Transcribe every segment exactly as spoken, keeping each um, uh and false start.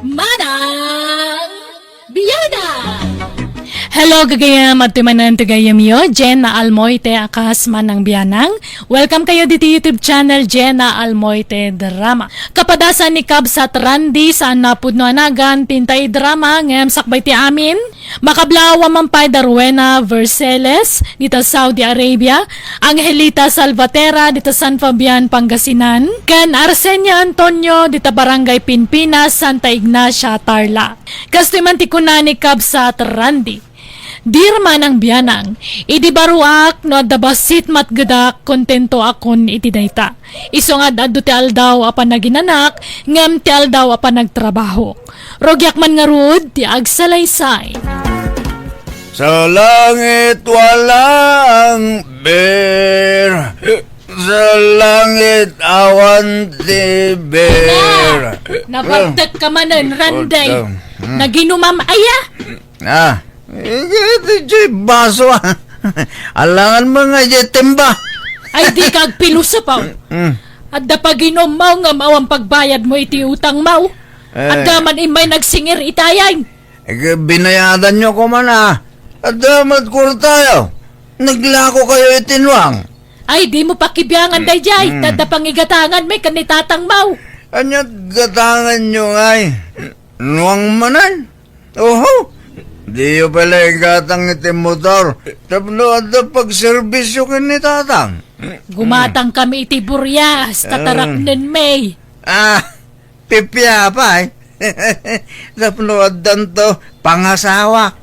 Manang Bianang! Hello, gagayam, adtoy manen ti gayyemyo, Jenna Almoite a kas Manang Bianang. Welcome kayo ditoy YouTube channel, Jenna Almoite Drama. Kapadasan ni Kabsat Randy, saan a pudno a nagan ti intay drama, ngem sakbay ti amin, makablaawam man pay da Rowena Verceles, dita Saudi Arabia, Angelita Salvatera, dita San Fabian, Pangasinan, ken Arsenia Antonio, dita Barangay Pinpinas, Santa Ignacia, Tarlac. Kastoy man ti kuna ni Kabsat Randy, "Dear Manang Bianang, idi baruak no adda bassit matgedak, kontentoakon iti dayta. Isu nga ad-adu ti aldaw a panaginanak, ngem ti aldaw a panagtrabahok. Rugiak man ngarud ti agsalaysay." Sa langit walang bir, sa langit awan ti bir. Na, nabagtak ka manen, Randay. Putang. Hmm. Naginumam aya? Ah, iti baso, ah. Alangan mo nga iti timba. Ay, di ka agpilosopaw. Mm. Adda paginummaw nga awan pagbayad mo iti utang mo. Eh. Adda man immay nagsingir itayan. Eh, binayadan nyo ko man, ah. Adda met kurtayo. Naglako kayo iti nuang. Ay, di mo pakibiangan, mm, dayjay. Mm. Tadda pangigatangan may ken ni tatang mo. Anya gatangan nyo ngay? Nuang manen? Oho! Diyo pala igatang iti motor tapno adda pagserbisyo ken ni tatang. Gumatang kami iti burias, ah, tataraknen mi. Ah, pipia pay. Tapno addanto pangasawa.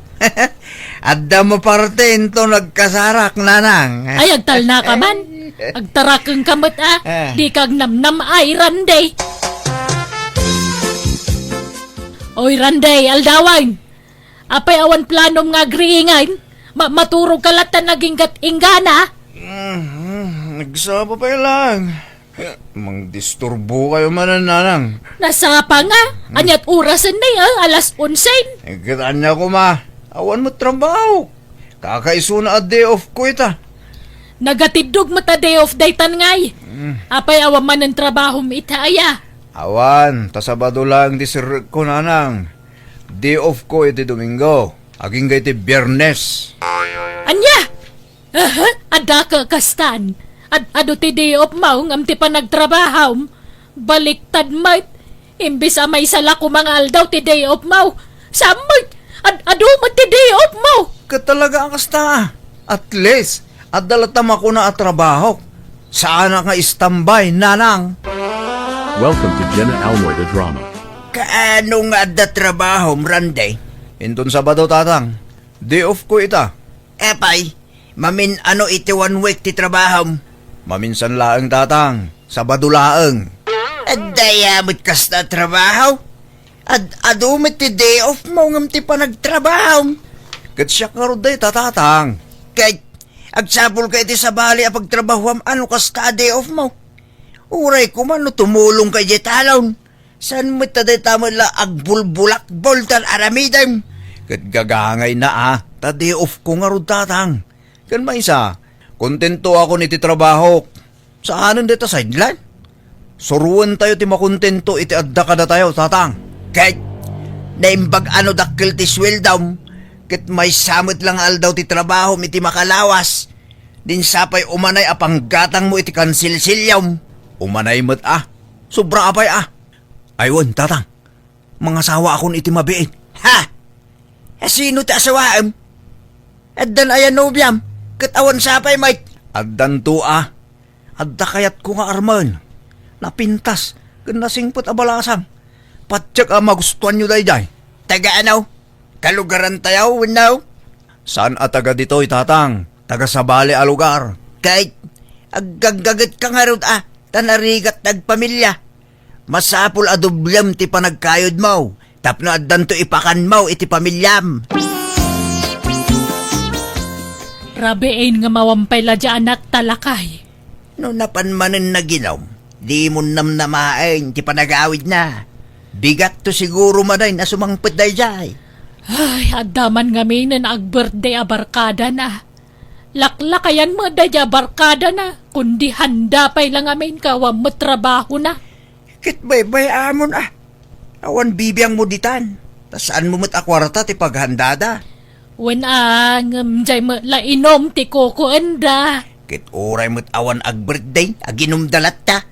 Adda mo parte into nagkasarak, nanang. Ay, agtalna ka man. Agtarakeng ka met, ah. Ah. Di ka agnamnam ay, Randy. Oy, Randay, aldawan! Apay awan planom nga agriingan? Ma-, maturog ka latta naginggat-inggana? Mm, nagsapa pay lang. Mangdisturbo kayo manen, nanang. Nasapa nga? Hmm. Aniat orasen na, ah? Alas onsen? Eh, ket ania koma. Awan met trabaho. Kakaisuna a day off ko ita. Nagatiddog met a day off daytan ngay. Mm. Apay awan manen trabahom ita aya? Awan, ta Sabado laeng ti sirrekko, nanang. Day off ko iti Domingo, agingga iti Biyernes. Ania? Aha, adda ka kastan. Ad-adu ti day off mo ngem ti panagtrabahom. Baliktad met. Imbes a maysa la koma nga aldaw ti day off mo, saan met, ad-adu met ti day off mo. Ket talaga a kasta, at least, adda latta makuna a trabaho. Saanak nga istambay, nanang. Welcome to Jenna Almoy the Drama. Kaano nga adda trabahom, Randy? Inton Sabado, tatang. Day off ko ita. Apay, mamin-ano iti one week ti trabahom? Maminsan laeng, tatang. Sabado laeng. Adda aya met kasta a trabaho? Ad-adu met ti day off mo ngem ti panagtrabahom. Ket siak ngarud dayta, tatang. Ket agsapulka iti sabali a pagtrabahoam a no kasta a day off mo. Uray koma no tumulongka idiay talon. Saan met ta dayta met la agbulbulakbol tan aramidem? Ket gagangayna a, ta day off ko ngarud, tatang. Ken maysa, kontentoakon iti trabahok. Saanen dayta sideline. Suroentayo ti makontento iti adda kadatayo, tatang. Ket naimbag a no dakkel ti sueldom, ket maysa met la nga aldaw ti trabahom iti makalawas, din sapay umanay a panggatangmo iti kansilsiliom. Umanay met a. Sobra a pay a. Ay wen, tatang. Mangasawaakon iti mabiit. Ha? Sino ti asawaem? Addan aya nobiam? Ket awan sapay met? Addanto a. Adda kayatko nga armen. Napintas ken nasingpet a balasang. Patiek a magustuanyo daydiay. Taga ano? Kalugarantayo wenno? Saan a taga ditoy, tatang. Taga sabali a lugar. Ket aggaggagetka ngarud a, ta narigat ti agpamilia. Masapul a dublem ti panagkayodmo tapno addanto ipakanmo iti pamiliam. Rabiin nga mawampay la di anak ta lakay. No napan manen naginom, dimon namnamaen ti panagawidna. Bigatto siguro manen a sumangpet daydiay. Ay, adda man ngaminen ag-birthday a barkadana. Laklakayan met daydiay a barkadana, kundi handa pay la ngamin ket awan met trabahona. Ket baybay-amon a. Awan bibiangmo ditan. Ta saanmo met a kuarta ti paghandada. Wen a, ngem jay met la inom ti kukuenda. Ket uray met awan ag-birthday, aginumda latta.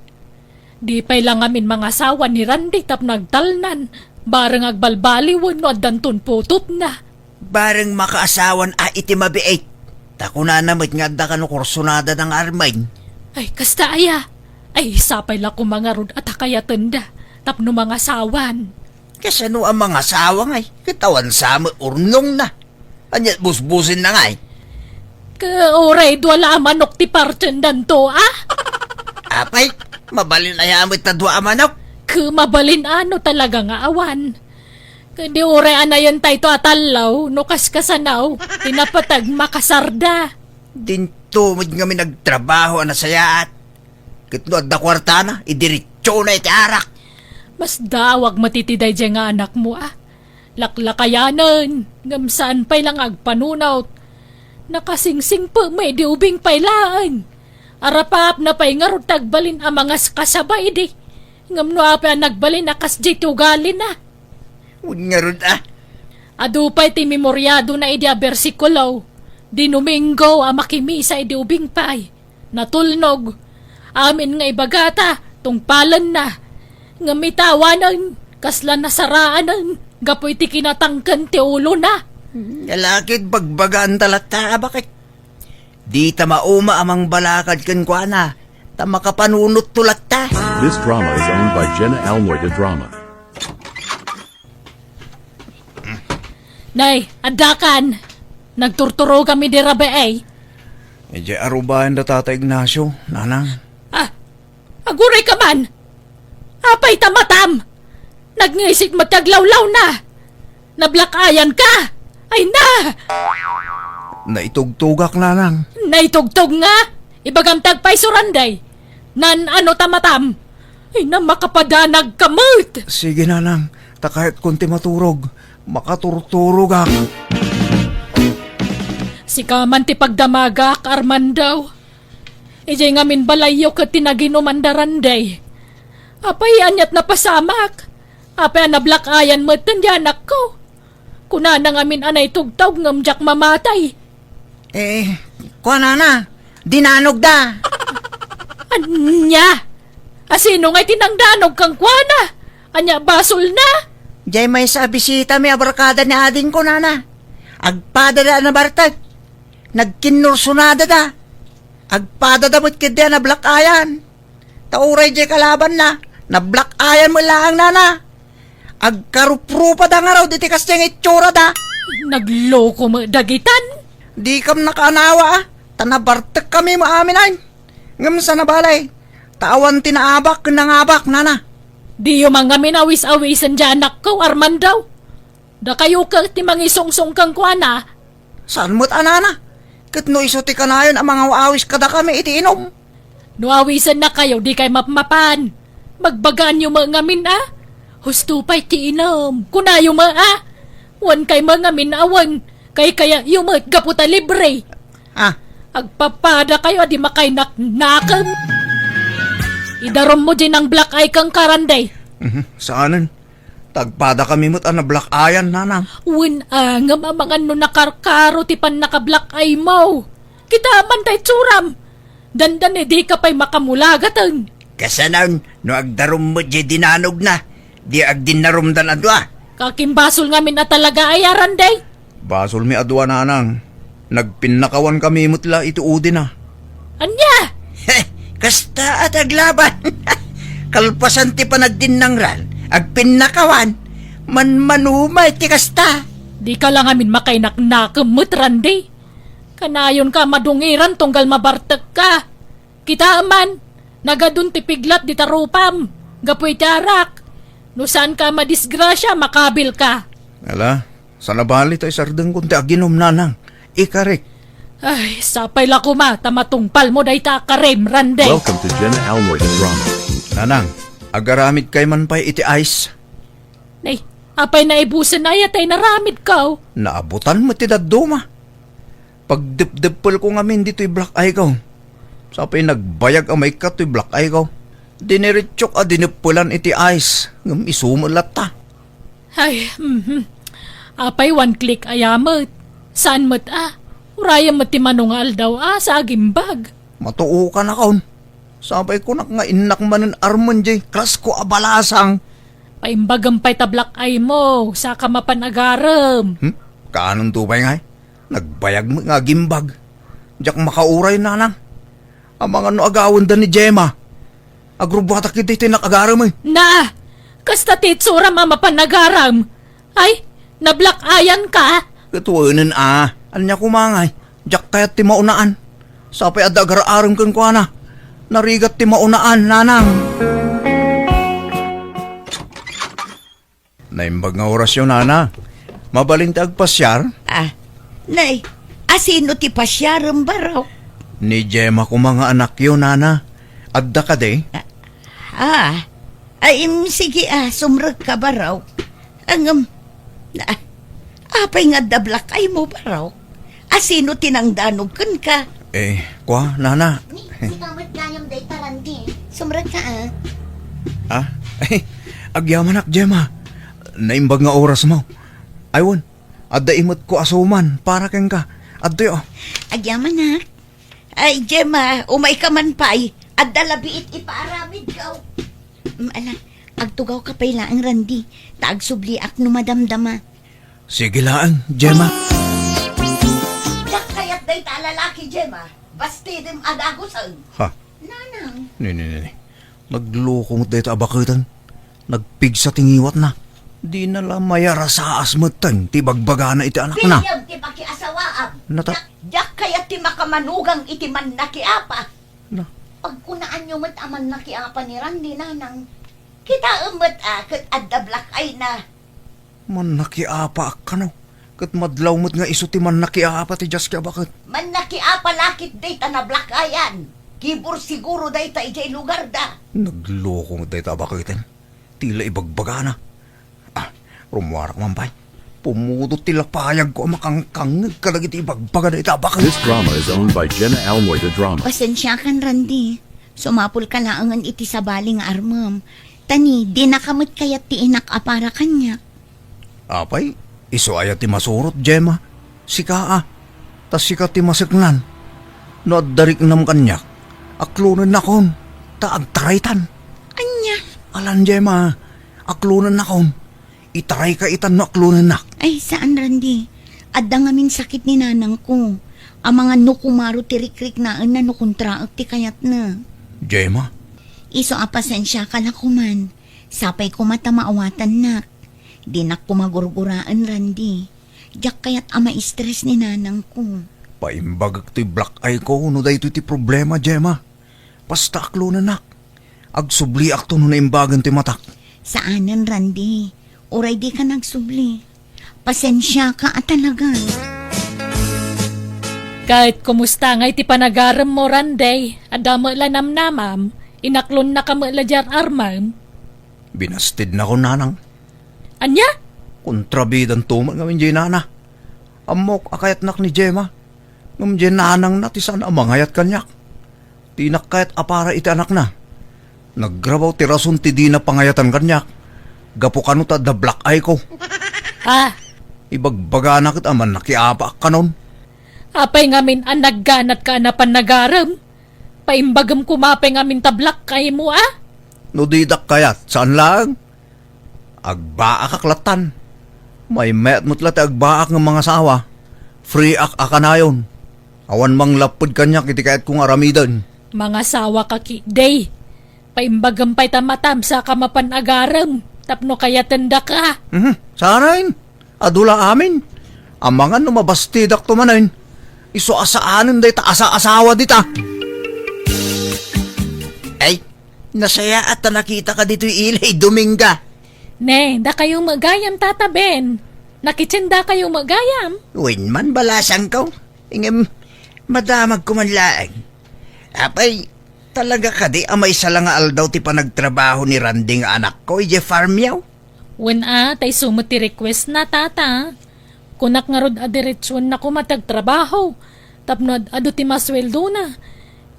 Di pay la ngamin mangasawa ni Randy tapno agtalnan. Bareng agbalbaliwen no addanton putotna. Bareng makaasawan a iti mabiit. Ta kunana met nga adda kano kursunada nga Armin. Ay, kasta aya. Ay, sapay la koma ngarud a ta kayatenda tapno mangasawan. Kasano a mangasawa ngay? Ket awan sa met urnongna. Ania busbusenna ngay? Ket uray dua la a manok ti partendanto, a? Apay, mabalin aya met ta dua a manok? Ket mabalin a no talaga nga awan. Ket di uray anayentayto a tallo, no kaskasano, ti napateg makasarda. Dinto met ngamin agtrabaho a nasayaat. Ket no adda kuartana, idiretsona iti arak. Masdaawak met iti daydiay nga anakmo, a. Laklakayanen, ngem saan pay la nga agpanunot. Nakasingsingpet met idi ubing pay laeng. Arapapna pay ngarud ti agbalin a mangaskasaba idi. Ngem no apay a nagbalin a kasdiay ti ugalina. Wen ngarud, a. Adu pay ti memoriadona idi a bersikulo, di Domingo a makimisa idi ubing pay. Natulnog. Amin nga ibagata, tungpalenna. Ngem ita awanen, kasla nasaraanen, gapu iti kinatangken ti ulona. Ala ket bagbagaanta latta a bakit. Dita mauma a mangbalakad kenkuana, ta makapanunotto latta. This drama is owned by Jenna Almoy de Drama. Nay, addakan. Nagturturogam idi rabii. Idiay arubayan da Tata Ignacio, nanang. Ah, aguray ka man. Apay ta matam? Nagngisit met ti aglawlawna. Nablack-eyan ka. Ay na! Naitugtogak, nanang. Naitugtog nga? Ibagam ti agpayso, Randy. Naan-ano ta matam? Ay na, makapadanag ka met! Sige, nanang. Ta kayatkon ti maturog. Makaturturogak. Sika man ti pagdamagak, Armando. Idiay ngamin balayyo ket ti naginuman da Randy. Apay, aniat napasamak? Apay a nablack-eyan metten ti anakko? Kunana ngamin a naitugtog ngem diak mamatay. Eh, kuanana, dinanogda. Ania? Asino ngay ti nangdanog kenkuana? Ania basolna? Diay maysa a bisitami a barkada ni adingko, nana. Agpadada a nabartek. Nagkinnursonadada. Agpadada met ketdi a nablack-eyan. Ta uray diay kalabanna, nablack-eyan met laeng, nana. Agkaruprupada ngarud iti kasdiay nga itsurada. Nagloko met dagitan. Dikam nakaanawa, a, ta nabartekkami met amin, ay. Ngem sana balay, ta awan ti naabak ken nangabak, nana. Diyo man ngamin awis-awisen diay anakko, Armando. Dakayo ket ti mangisungsong kenkuana. Saan met a, nana? Ket no isu ti kanayon a mangaw-awis kadakami iti inum? No awisennakayo, dikay mapmapan. Magbagaanyo met ngamin a, "Husto pay ti inum," kunayo met a. Wen kay met ngamin a wen, kaykayatyo met gapu ta libre. Ah. Agpapadakayo a di makaynaknakem. Idarummo diay nang-black-eye kenka, Randy. Mhm, saanen. Tagpadakami met a nablack-eyan, nanang. Wen a, ngem amangan no nakarkaro ti pannaka-black-eye mo. Kita man ta itsuram. Dandani dika pay makamulagaten. Kasanon, no agdarum met diay dinanogna, di agdinnarumdan a dua. Kakimbasol ngamin a talaga aya, Randy? Basolmi a dua, nanang. Nagpinnakawankami met la iti udina. Ania? Heh, kasta a ti aglaban. Kalpasan ti panagdinnangran, agpinnakawan. Manmanumay ti kasta. Dika la ngamin makaynaknakem met, Randy. Kanayonka a madungiran tunggal mabartekka. Kita man, nagadun ti piglat dita rupam, gapu iti arak. No saanka a madisgrasia, makabilka. Ala, sanabali ta isardengkon ti aginum, nanang. Ikarik. Ay, sapay la koma ta matungpalmo dayta a karim, Randy. Welcome to Jenna Almoy Drama. Nanang, agaramidkay man pay iti ice. Nay, apay naibusen aya tay naramidko? Naabutan met ti dadduma. Pagdepdeppelko ngamin ditoy black eye ko. Sapay nagbayag a maikkat toy black eye ko. Diniretsok a dineppelan iti ice, ngem isu met latta. Ay, mhm. Apay one click aya met? Saan met a? Urayem met ti mano nga aldaw a sa agimbag. Matuokan a kon. Sapay kunak nga innak manen armen jay krasko a balasang. Paimbagem pay ta black eye mo, saka mapan agarem. Hmm? Kaanonto pay ngay? Nagbayag met nga agimbag. Diak makauray, nanang. Amangan no agawenda ni Gemma. Agrubbuatak iti ti nakagarem, eh. Na! Kasta ti itsuram a mapan agaram. Ay, nablack-eyan ka? Ket wenen a, ania koma ngay? Diak kayat ti maunaan. Sapay adda agar-arem kenkuana. Narigat ti maunaan, nanang. Naimbag nga orasyo, nana. Mabalin ti agpasiar? Ah, nay, asino ti pasiarem, Barok? Ni Gemma koma nga anakyo, nana. Adda kadi? Ah, ah, ay, im, sige, ah, sumrekka, Barok. Ngem, ah, apay nga adda black eye mo, Barok? Asino ti nangdanog kenka? Eh, kua, nana. Ni, sika met gayam dayta, Randy. Sumrekka, ah. Ah? Ay, agyamanak, Gemma. Naimbag nga oras mo. Ay, wen, adda imetko a suman para kenka. Adtoy, oh. Agyamanak. Ay, Gemma, umayka man pay. Adda labiit ipaaramidko. Mm, ala, agtugawka pay laeng, Randy. Ta agsubliak no madamdama. Sige laeng, Gemma. Diak kayat dayta a lalaki, Gemma. Bastidem a dagusen. Ha? Nanang. Ni, ni, ni, ni. Nagloko met dayta a baketen. Nagpigsa ti ngiwatna. Dina la mayarasaas metten ti bagbagana iti anakna. Piliam ti pakiasawaam. Nata- Diak, diak kayat ti makamanugang iti mannakiapa. Na. Pagkunaanyo met a mannakiapa ni Randy, nanang. Kitaem met a ket adda black eye na. Mannakiapaak kano, ket madlaw met nga isu ti mannakiapa ti diaski a baket. Mannakiapa la ketdi ta nablack-eyan. Kibor siguro dayta idiay lugarda. Nagloko met dayta a baketen. Ti la ibagbagana. Ah, rummuarak man pay. Pumudot ti lapayagko a makangkangngeg kadagiti ibagbaga dayta a baket. This drama is owned by Jenna Almoy, the drama. Pasensiakan, Randy. Sumapulka laengen iti sabali nga armem. Ta ni, dinaka met kayat ti inak a para kaniak. Apay, isu aya ti masurot, Gemma? Sika a, ta sika ti maseknan. No adda riknam kaniak, aklonennakon, ta agtaraytan. Ania? Alan, Gemma, aklonennakon. Itarayka itan no aklonennak. Ay, saan, Randy. Adda ngamin sakit ni nanangko. Amangan no kumaro ti rikriknaenna no kontraek ti kayatna. Gemma? Isu a pasensiaka la koman. Sapay koma ta maawatannak. Dinak koma gurguraen, Randy. Diak kayat a ma-stress ni nanangko. Paimbagek ti black eye ko no daytoy ti problema, Gemma. Basta aklonennak. Agsubliakto no naimbagen ti matak. Saanen, Randy. Uray dika nagsubli. Pasensiaka a talaga. Ket kumusta ngay ti panagarem mo, Randy? Adda met la namnamam? Inaklonnaka met la diay armem? Binastidnakon, nanang. Ania? Kontrabidanto met ngamin diay nana. Ammok a kayatnak ni Gemma. Ngem diay nanangna ti saan a mangayat kaniak. Dinak kayat a para iti anakna. Nagrabaw ti rason ti dina pangayatan kaniak. Gapu kano ta adda black eye ko. Ah. Ibagbagana ket a mannakiapaak kanon. Apay ngamin a nagganatka a napan nagarem? Paimbagem koma pay ngamin ta black eye mo, a? No didak kayat, saan laeng? Agbaakak lattan. Maymayat met la ti agbaak nga mangasawa. Free-ak a kanayon. Awan manglapped kaniak iti kayatko nga aramiden. Mangasawaka ketdi. Paimbagem pay ta matam saka mapan agarem tapno kayatendaka. Mhm, saraen. Adu la amin. Amangan no mabastidakto manen. Isu a saanen dayta asa-asawa dita. Ay, nasayaat ta nakitaka ditoy ilay, Dominga. Ne, dakayo met gayam, Tata Ben. Nakitendakayo met gayam? Wen man, balasangko. Ngem, madamagko man laeng. Apay, talaga kadi a maysa la nga aldaw ti panagtrabaho ni Randy nga anakko idiay farmyo? Wen a, ta isu met ti request na, Tata. Kunak ngarud a diretsuenna koma ti agtrabaho, tapno ad-adu ti masueldona.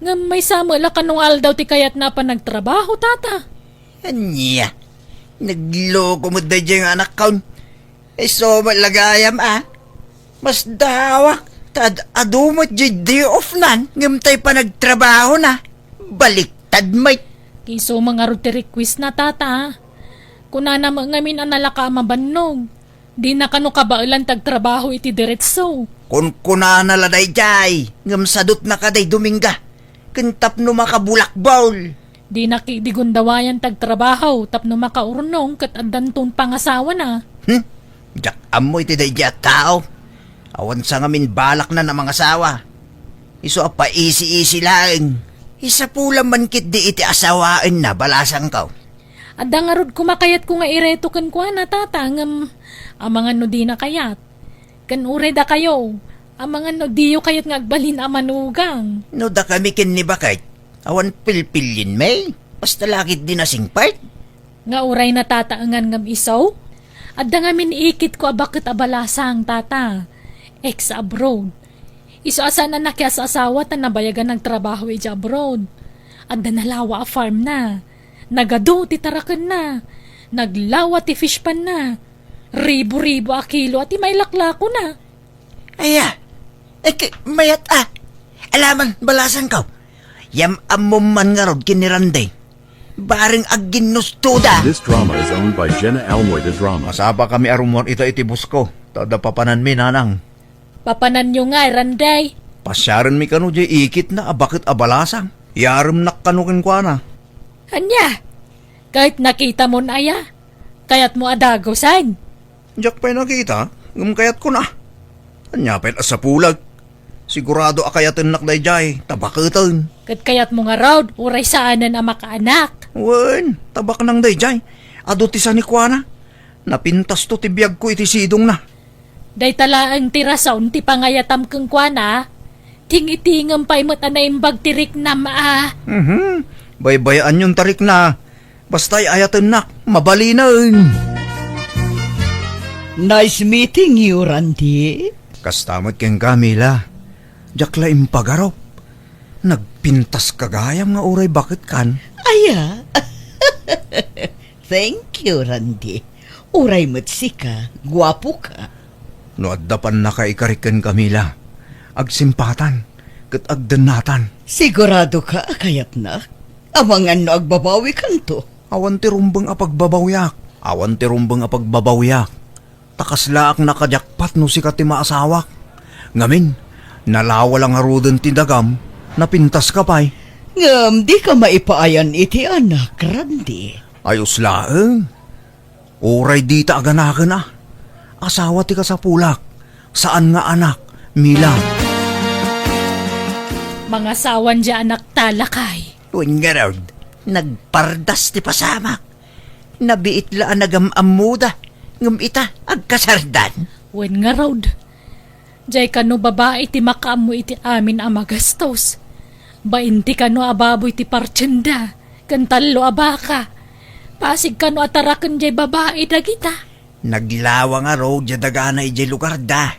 Ngem maysa met la kano nga aldaw ti kayatna a panagtrabaho, Tata. Ania? Nagloko met daydiay nga anakkon. Isu met la gayam a. Masdaawak ta ad-adu met diay day off nan ngem tay panagtrabahona. Baliktad met. Isu met ngarud ti request na, Tata. Kunana met ngamin a nalaka a mabannog. Dina kano kabaelan ti agtrabaho iti diretso. Kunkunana la daydiay, ngem sadutna kadi Dominga. Ken tapno makabulakbol. Dina ketdi gundawayan ti agtrabaho tapno makaurnong ket addanton pangasawana. Hmm? Diak ammo iti daydiay a tao. Awan sa ngamin balakna a mangasawa. Isu a paisi-isi laeng. Isapulam man ketdi iti asawaenna, balasangko. Adda ngarud koma kayatko nga ireto kenkuana, Tata, ngem amangan no dina kayat. Ken uray dakayo, amangan no diyo kayat nga agbalin a manugang. No dakami ken ni baket, awan pilpilienmi. Basta la ketdi nasingpet. Nga uray natataengan ngem isu? Adda ngamin ikitko a baket a balasang, Tata. Ex-abroad. Isu a saan a nakias-asawa ta nabayagan agtrabaho idiay abroad. Adda nalawa a farm na. Nagadu ti tarakenna. Naglawa ti fish pond na. Ribu-ribu a kilo a ti mailaklakona. Aya, eke, mayat a. Alaman, balasangko. Yam-ammom man ngarud ken ni Randy. Bareng agginnustoda. This drama is owned by Jenna Almoy de Drama. Masapakami a rummuar ita iti boss ko. Ta adda papananmi, nanang. Papananyo ngay, Randy. Pasiarenmi kano diay ikitna a baket a balasang. Iyaremnak kano kenkuana. Ania? Ket nakitamon aya? Kayatmo a dagusen? Diak pay nakita, ngem kayatkon a. Ania pay a sapulak? Sigurado a kayatennak daydiay, ta baketen. Ket kayatmo ngarud, uray saanen a makaanak? Wen, ta baknang daydiay. Adu ti sanikuana. Napintasto ti biagko iti sidongna. Dayta laeng ti rason ti pangayatam kenkuana. Ting-itingem pay met a naimbag ti riknam a. Mhm. Baybayaanyon ta rikna. Basta ay-ayatennak, mabalinen. Nice meeting you, Randy. Kasta met kenka, Mila. Diak la impagarup. Nagpintaska gayam nga uray baketkan. Aya. Thank you, Randy. Uray met sika, guapoka. No adda pannakaikarik kenka, Mila, agsimpatan ket agdennatan. Siguradoka a kayatnak? Amangan no agbabawikanto. Awan ti rumbeng a pagbabawiak. Awan ti rumbeng a pagbabawiak. Ta kaslaak nakajakpat no sika ti maasawak. Ngamin, nalawa la ngaruden ti dagam, napintaska pay. Ngem dika maipaayan iti anak, Randy. Ayos laeng. Uray dita aganaken a. Asawa ti kasapulak. Saan nga anak, Mila. Mangasawan diay anakta, lakay. Wen ngarud, nagpardas ti pasamak. Nabiit la a nagam-ammoda, ngem ita, agkasardan. Wen ngarud, diay kano babai ti makaammo iti amin a magastos. Bain ti kano a baboy ti partienda, ken tallo a baka. Pasig kano a taraken diay babai dagita. Naglawa ngarud diay dagana idiay lugarda.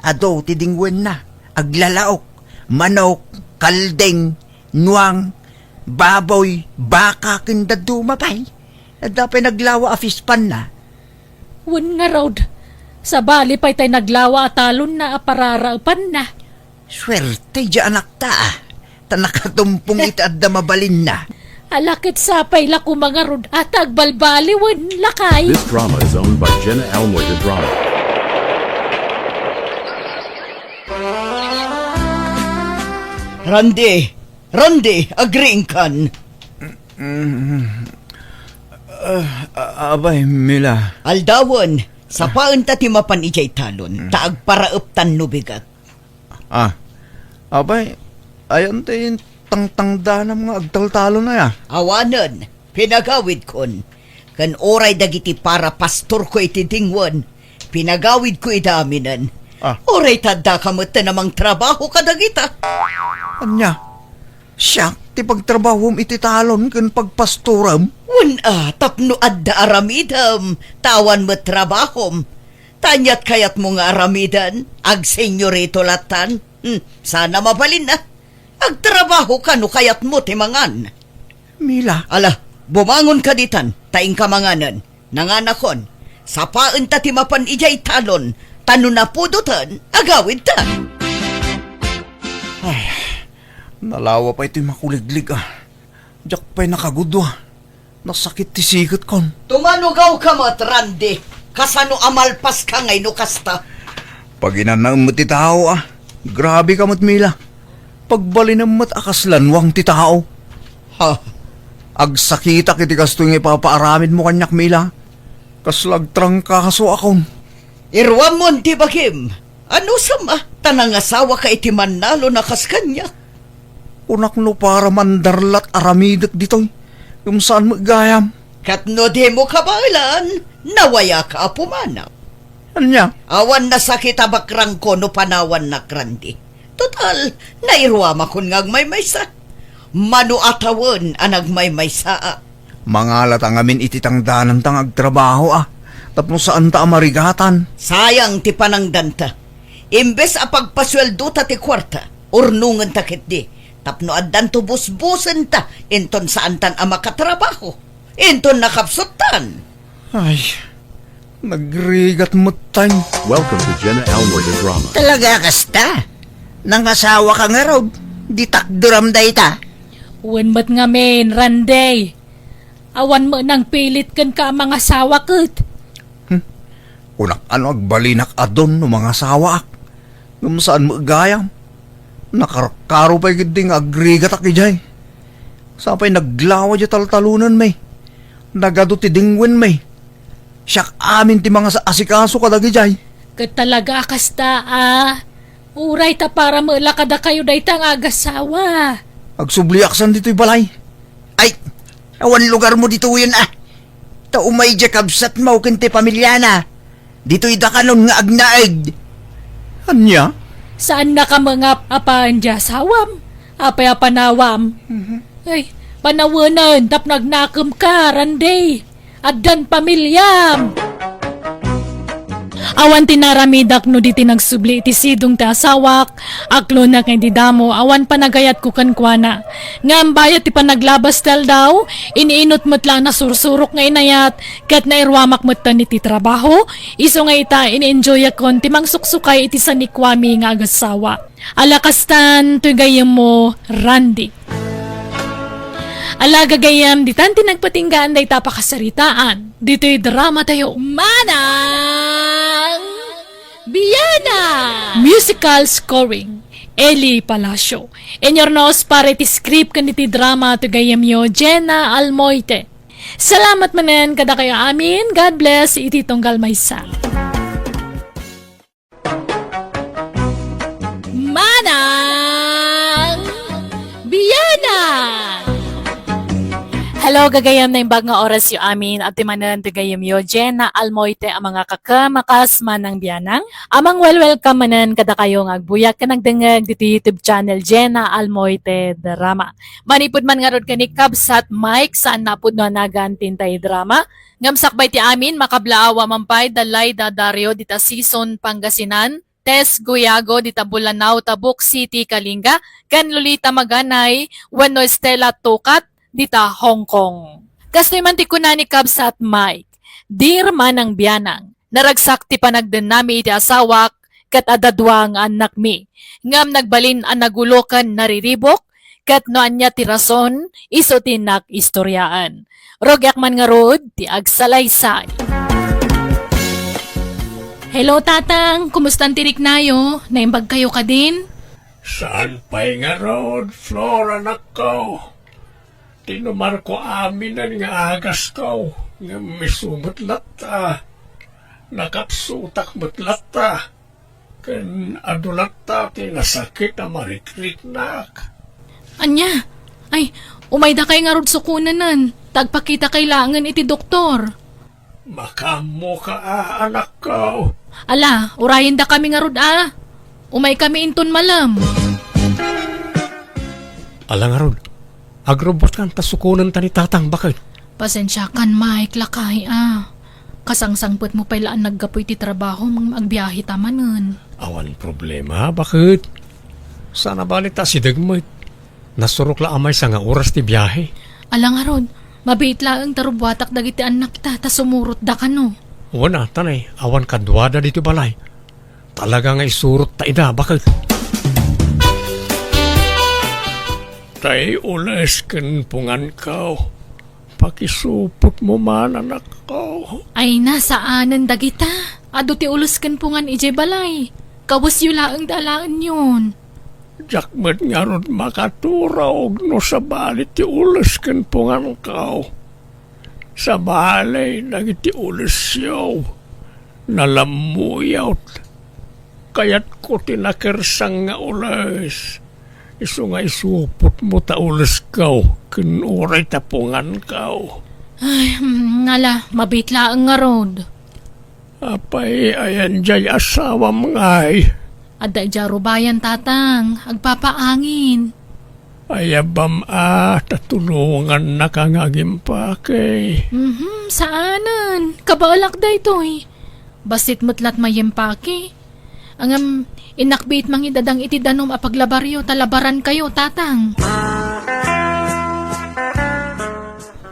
Adu ti dingwenna, aglalaok, manok, kalding, nuang, baboy, baka, ken dadduma pay. Adda pay naglawa a fish pond na. Wen ngarud, sabali pay tay naglawa a talonna a pararaepanna. Suerte diay anakta a. Ta nakatumpong iti adda mabalinna. Ala ket sapay la koma ngarud a ta agbalbaliwen, lakay. This drama is owned by Jenna Almoy de Drama. Randy! Randy, agriingkan. Mm. Ah, a-, abay, Mila. Aldawen, sapaenta ti mapan idiay talon, ta agparaeptan no bigat. Ah, abay, ayan ti tangtangdanam nga agtaltalon aya? Awanen, pinagawidkon. Ken uray dagiti para pastorko iti dingwen, pinagawidko ida aminen. Ah. Uray ta addaka met a mangtrabaho kadagita. Ania? Siak ti pagtrabahom iti talon ken pagpastorem? Wen a, tapno adda aramidem, ta awan met trabahom. Ta aniat kayatmo nga aramiden? Agsenyorito latan? Hmm, saan a mabalinna. Agtrabahoka no kayatmo ti mangan. Mila. Ala, bumangonka ditan, ta inka manganen. Nanganakon, sapaenta ti mapan idiay talon, ta no napudoten, agawidta. Ay, nalawa pay toy makuliglig, a. Diak pay nakagudua. Nasakit ti siketkon. Tumanugawka met, Randy. Kasano a malpaska ngay no kasta? Paginanaem met ti tao, a. Grabeka met, Mila. Pagbalinem met a kas lanwang ti tao. Ha? Agsakitak iti kastoy nga ipapaaramidmo kaniak, Mila. Kasla agtrangkasoakon. Iruammon ti bagim. Anusam a, ta nangasawaka iti mannalon a kas kaniak. Kunak no para mandarlat aramidek ditoy, ngem saan met gayam. Ket no dimo kabaelan, nawayaka a pumanaw. Ania? Awan nasakit a bakrangko no panawannak, Randy. Total, nairuamakon nga agmaymaysa. Mano a tawen a nagmaymaysaak. Mangalata ngamin iti tangdananta nga agtrabaho, a, tapno saanta a marigatan. Sayang ti panangdanta. Imbes a pagpasueldota ti kuarta, urnongenta ketdi, tapno addanto busbusenta, inton saantan a makatrabaho, inton nakapsuttan. Ay, nagrigat metten. Welcome to Jenna Almoite Drama. Talaga kasta? Nangasawaka ngarud, di takderam dayta? Wen met ngamin, Randy. Awan met nangpilit kenka a mangasawa ket. Hmm. Kunak a no agbalinak a don no mangasawaak. Ngem saan met gayam. Nakarkaro pay ketdi nga agrigatak idiay. Sapay naglawa diay taltalonenmi. Nagadu ti dingwenmi. Siak amin ti mangaasikaso kadagidiay. Ket talaga a kasta, a. Uray ta para met la kadakayo dayta nga agasawa. Agsubliaksan ditoy balay. Ay, awan lugarmo ditoyen, a. Ta umay diay kabsatmo ken ti pamiliana. Ditoy dakanon nga agnaed. Ania? Saannaka met nga ap-apaen diay asawam? Apay a panawam? Mhm. Ay, panawenen tapno agnakemka, Randy. Addan pamiliam. Awan ti naramidak no di ti nagsubli iti sidong ti asawak, aklonak nga idi damo, awan panagayatko kenkuana. Ngem bayat ti panaglabas ti aldaw, iniinut met la a nasursurok nga inayat, ket nairuamak metten iti trabaho, isu nga ita, ini-enjoyakon ti mangsuksukay iti sanikuami nga agasawa. Ala kastan, toy gayyemmo, Randy. Ala gagayyem, ditan ti nagpatinggaan dayta a pakasaritaan. Ditoy drama tayo. Manang Bianang! Musical scoring, Eli Palacio. Inyurnos para iti script ken iti drama ti gayyemyo, Jenna Almoite. Salamat manen kadakayo amin. God bless iti tunggal maysa. Manang Bianang! Hello, gagayyem, naimbag nga orasyo amin. Adtoy manen ti gayyemyo, Jenna Almoite, a mangakakem a kas Manang Bianang. A mangwelwelcome manen kadakayo nga agbuyak ken agdengngeg ditoy YouTube channel, Jenna Almoite Drama. Manipud man ngarud ken ni Kabsat Mike, saan a pudno a nagan ti intay drama. Ngem sakbay ti amin, makablaawa man pay da Laida Dario dita Sison, Pangasinan, Tess Guyago dita Bulanao, Tabuk City, Kalinga, ken Lolita Maganay wenno Stella Tukat dita Hong Kong. Kastoy man ti kuna ni Kabsat Mike, Dear Manang Bianang, naragsak ti panagdennami iti asawak ket adda dua nga annakmi, ngem nagbalin a nagulo ken nariribuk, ket no ania ti rason, isu ti innak istoriaen. Rugiak man ngarud ti agsalaysay. Hello, Tatang. Kumustan ti riknayo? Naimbag kayo kadin? Saan pay ngarud, Flor, anakko? Tinumarko aminen nga agasko, ngem isu met latta. Nakapsutak met latta. Ken adu latta ti nasakit a marikriknak. Ania? Ay, umaydakay ngarud sukonenen, ta agpakitakay laengen iti doktor. Makaammoka a, anakko. Ala, urayendakami ngarud a. Umaykami inton malem. Ala ngarud, agrubbuatkan ta sukonenta ni Tatang, baket. Pasensiakan, Mike, lakay a. Kasangsangpetmo pay la a naggapu iti trabahom ngem agbiaheta manen. Awan problema, baket. Saan a bale ta asideg met. Nasurok la a maysa nga oras ti biahe. Ala ngarud, Mabiit laeng ta rubuatak dagiti annakta ta sumurotda kano. Wen a, tanay, awan kaduada ditoy balay. Talaga nga isurotta ida, baket. Tay ules ken punganko. Pakisupotmo man, anakko. Ay, saanen dagita. Adu ti ules ken pungan idiay balay. Kawesyo laeng da alaenyon. Diak met ngarud makaturog no sabali ti ules ken punganko. Sabali dagiti ulesyo, nalammuyot. Kayatko ti nakersang nga ules. Isu nga isupotmo ta ulesko ken uray ta punganko. Ay, hmm, ala, mabiit laeng ngarud. Apay, ayan diay asawam ngay? Adda idiay rubayan, tatang. Agpapaangin. Ayabam a, ta tulongannaka nga agimpake. Mhm, saanen. Kabaelak daytoy. Bassit met la't mayempake. Ngem, innak biit mangidadang iti danum a paglabaryo ta labarankayo, tatang.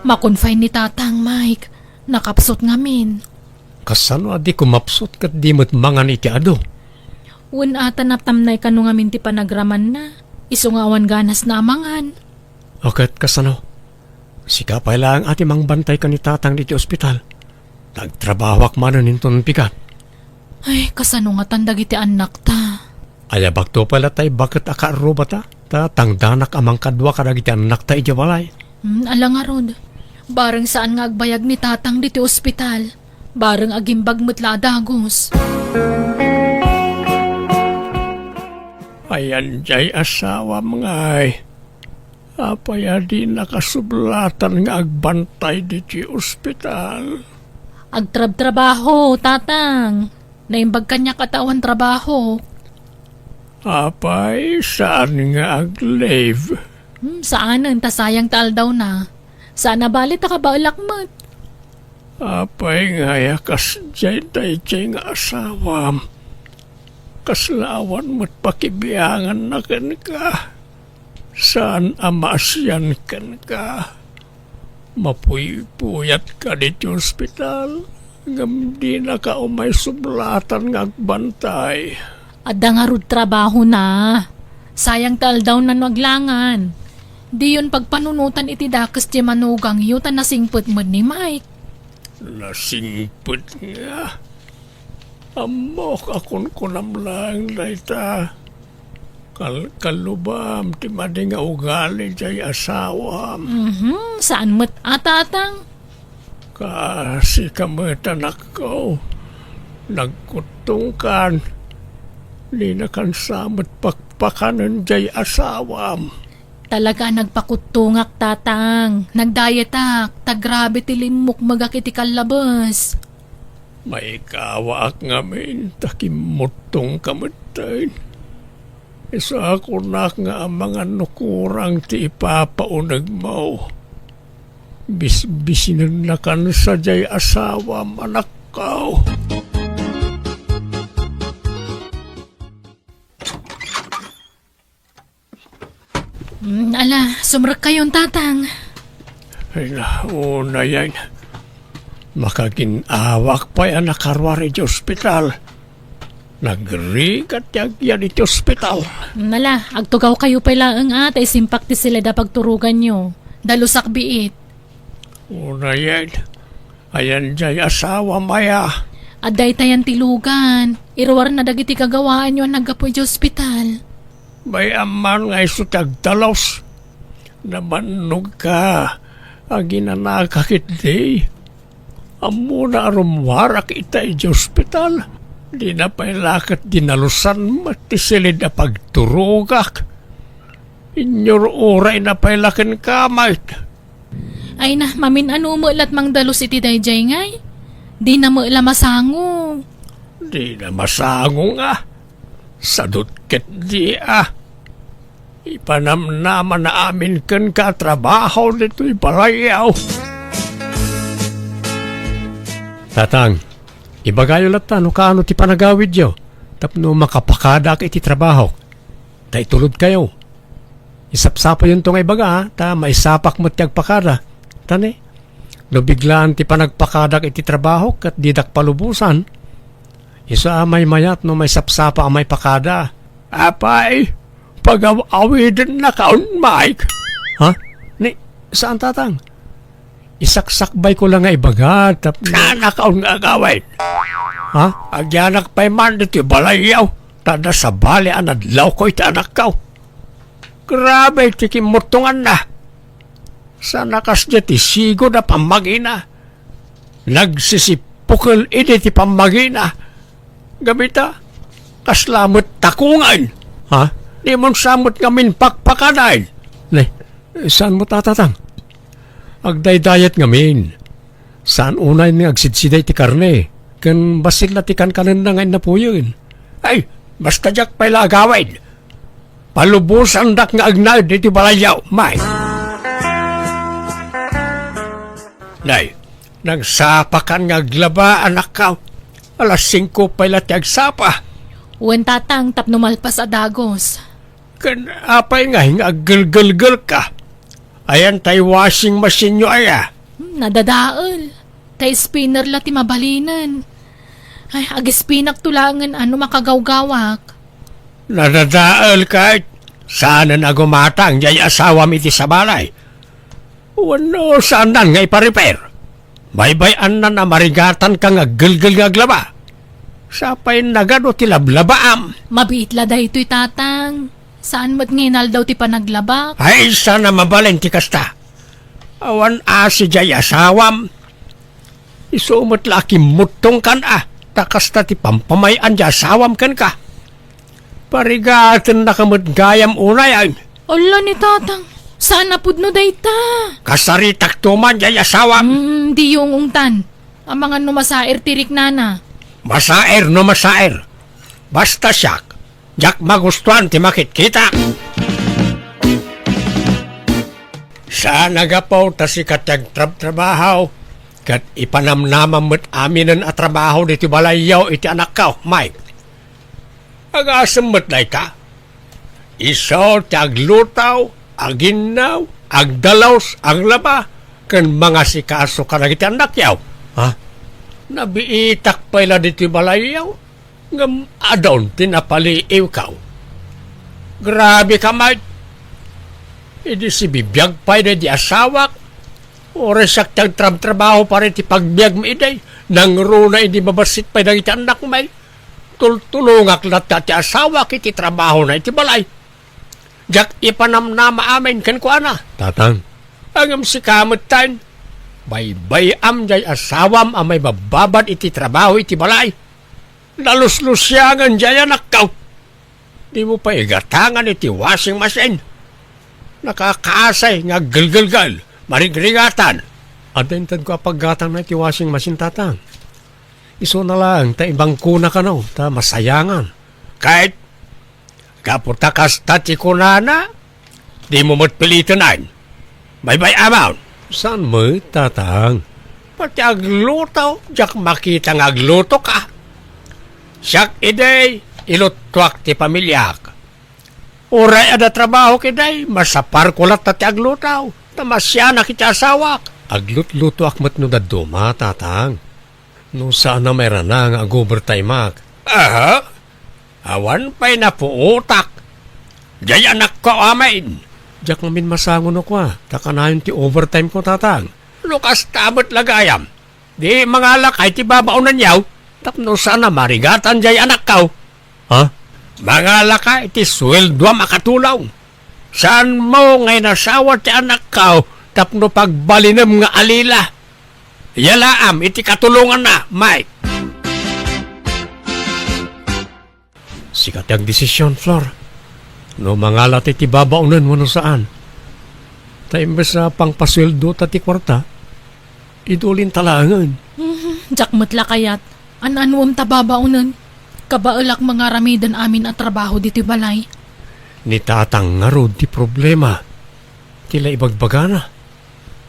Makunfay ni tatang, Mike. Nakapsut ngamin. Kasano a di kumapsut ket di met mangan iti adu? Wen a, ta naptamnay kano ngamin ti panagramanna. Isu nga awan ganasna a mangan. O ket kasano? Sika pay laeng a ti mangbantay ken ni tatang ditoy ospital. Nagtrabahoak manen inton bigat. Ay, kasano ngatan dagiti annakta? Ayabakto pay latta ti baket a kaarrubata, ta tangdanak a mangkadua kadagiti annakta idiay balay. Hmm, ala ngarud. Bareng saan nga agbayag ni tatang ditoy ospital. Bareng agimbag met la a dagus. Ayan diay asawam ngay. Apay a di nakasublatan nga agbantay ditoy ospital? Agtrabtrabaho, tatang. Naimbag kaniak a ta awan trabaho. Apay, saan nga ag-leave? Hmm, saanen, ta sayang ta aldawna. Saan a bali ta kabaelak met. Apay ngay a kasdiay daydiay nga asawam? Kasla awan met pakibianganna kenka. Saan a maasian kenka. Mapuypuyatka ditoy ospital, ngem dinaka umay sublatan nga agbantay. Adda ngarud trabahona. Sayang ta aldawna no aglangan. Diyon pagpanunotan iti dakes ti manugangyo ta nasingpet met ni Mike. Nasingpet nga? Ammok a kunkunam laeng dayta. Kalkalubam ti madi nga ugali diay asawam. Mhm, saan met a, tatang. Kasika met, anakko. Nagkuttongkan. Dinakan sa met pakpakanen diay asawam. Talaga a nagpakuttongak, tatang. Nagdayetak, ta grabe ti limmukmegak iti kallabes. Maikawaak ngamin ta kimmuttongka metten. Isu a kunak nga amangan no kurang ti ipapaunegmo. Bisbisinennakan sadiay asawam, anakko. Mm, ala, sumrekkayon, tatang. Ay na, unayen. Makagin-awak pay a nakaruar iti ospital. Nagrigat ti agyan iti ospital. Mm, ala, agtugawkayo pay laeng a, ta isimpak ti siled a pagturoganyo. Dalusak biit. Unayen, ayan jay asawam aya? Adda itayan ti lugan. Iruarna dagiti kagawaanyo a naggapu idiay ospital. Bay-am man nga isu ti agdalus. Nabannogka, aginanaka ketdi. Ammona a rummuarak ita idiay ospital. Dina pay la ket dinalusan met ti siled a pagturogak. Inyur-urayna pay la kenka, Mike. Ay na, mamin-ano met lat mangdalus iti daydiay ngay? Dina met la masango. Dina masango nga. Sadut ketdi a. Ipanamnamana amin kenka a trabaho ditoy balayyo. Tatang, ibagayo latta no kaano ti panagawidyo tapno makapakadaak iti trabahok. Ta itulodkayo. Isapsapayonto nga ibaga, a, ta maisapak met ti agpakada. Ta ne, No biglaan ti panagpakadak iti trabaho ket didak palubosan, isu a maymayat no maisapsapa a maipakada. Apay, pagaw-awidennakaon, Mike. Ha? Ni, saan, Tatang? Isaksakbayko la nga ibaga, tap- Saannakaon nga agawid. Ha? Agyanak pay man ditoy balayyo, ta adda sabali a nadlawko iti anakko. Grabe ti kimmuttonganna. Sana kasdiay ti sigud a pammagina. Nagsisipukel idi ti pammagina. Gapu ta, kasla met takongen. Ha? Dimon sa met ngamin pakpakadan. Ne, saanmo, Tatang? Agdaydayat ngamin. Saan unay nga agsidsida iti karne, ken bassit la ti kankanenna nga innapuyen. Ay, basta diak pay la agawid. Palubosandak nga agnaed iti balayyo, Mike. Nay, nagsapakan nga aglaba, anakko. Alas singko pay la ti agsapa. Wen, Tatang, tapno malpas a dagos. Ken apay ngay nga aggelgelgelka? Ayan tay washing machine-yo aya? Hmm, nadadael. Tay spinner la ti mabalinen. Ay, agispinakto laengen a no makagawgawak. Nadadaelka, saanen a gumatang diay asawam iti sabali. Wenno, saannan nga iparepair? Baybay-annan a marigatanka nga aggelgel nga aglaba. Sapay nagadu ti lablabaam. Mabiit la daytoy, Tatang. Saan met nga inaldaw ti panaglabak? Ay, saan a mabalin ti kasta. Awan asi diay asawam. Isu met la a kimmuttongkan a, ta kasta ti pampamay-an diay asawam kenka. Parigatennaka met gayam unay, ay. Ala ni Tatang, saan a pudno dayta. Kasaritakto man diay asawam. Mm, diyo ungtan. Amangan no masaer ti riknana. Masaer no masaer. Basta siak, diak magustuan ti makitkitak. Saan a gapu ta sika ti agtrabtrabaho, ket ipanamnamam met aminen a trabaho ditoy balayyo iti anakko, Mike. Agasem met dayta. Isu ti agluto, aginnaw, agdalus, aglaba, ken mangasikaso kadagiti annakyo. Ha? Nabiitak pay la ditoy balayyo, ngem adun ti napaliiwko. Grabe ka, Mike. Idi sibibiag pay daydi asawak, uray siak ti agtrabtrabaho para iti pagbiagmi idi, nangruna idi mabassit pay dagiti annakmi. Tultulongak latta ti asawak iti trabahona iti balay. Diak ipanamnama amin kenkuana. Tatang. Ngem sika metten, baybay-am diay asawam a maibabbabad iti trabaho iti balay. Naluslusiangen diay anakko. Dimo pay igatangan iti washing machine. Nakakaasay nga aggelgelgel, marigrigatan. Adda intedko a paggatangna iti washing machine, Tatang. Isuna laeng ta ibangkona kano, ta masayangan. Ket gapu ta kasta ti kunana, dimo met piliten. Baybay-amon. Saan met, Tatang? Pati agluto, diak makita nga aglutoka. Siak idi, iluttuak ti pamiliak. Uray adda trabahok idi, masaparko latta ti agluto, ta masianak iti asawak. Aglutlutoak met no dadduma, Tatang. No saan a mairana nga ag-overtimeak. Aha. Awan pay napuotak. Diay anakko amin. Diak ngamin masango no kua, ta kanayon ti overtimeko, Tatang. No kasta met la gayam, di mangalaka iti babaonenyo, tapno saan a marigatan diay anakko. Ha? Mangalaka iti sueldoam a katulong. Saanmo nga inasawa ti anakko tapno pagbalinem nga alila? Yalaam iti katulonganna, Mike. Sika ti agdesisyon, Flor. No mangalata iti babaonen wenno saan. Ta imbes a pangpasueldota ti kuarta, idulinta laengen. Mhm, diak met la kayat. An-anuem ta babaonen. Kabaelak nga aramiden amin a trabaho ditoy balay. Ni Tatang ngarud ti problema. Ti la ibagbagana.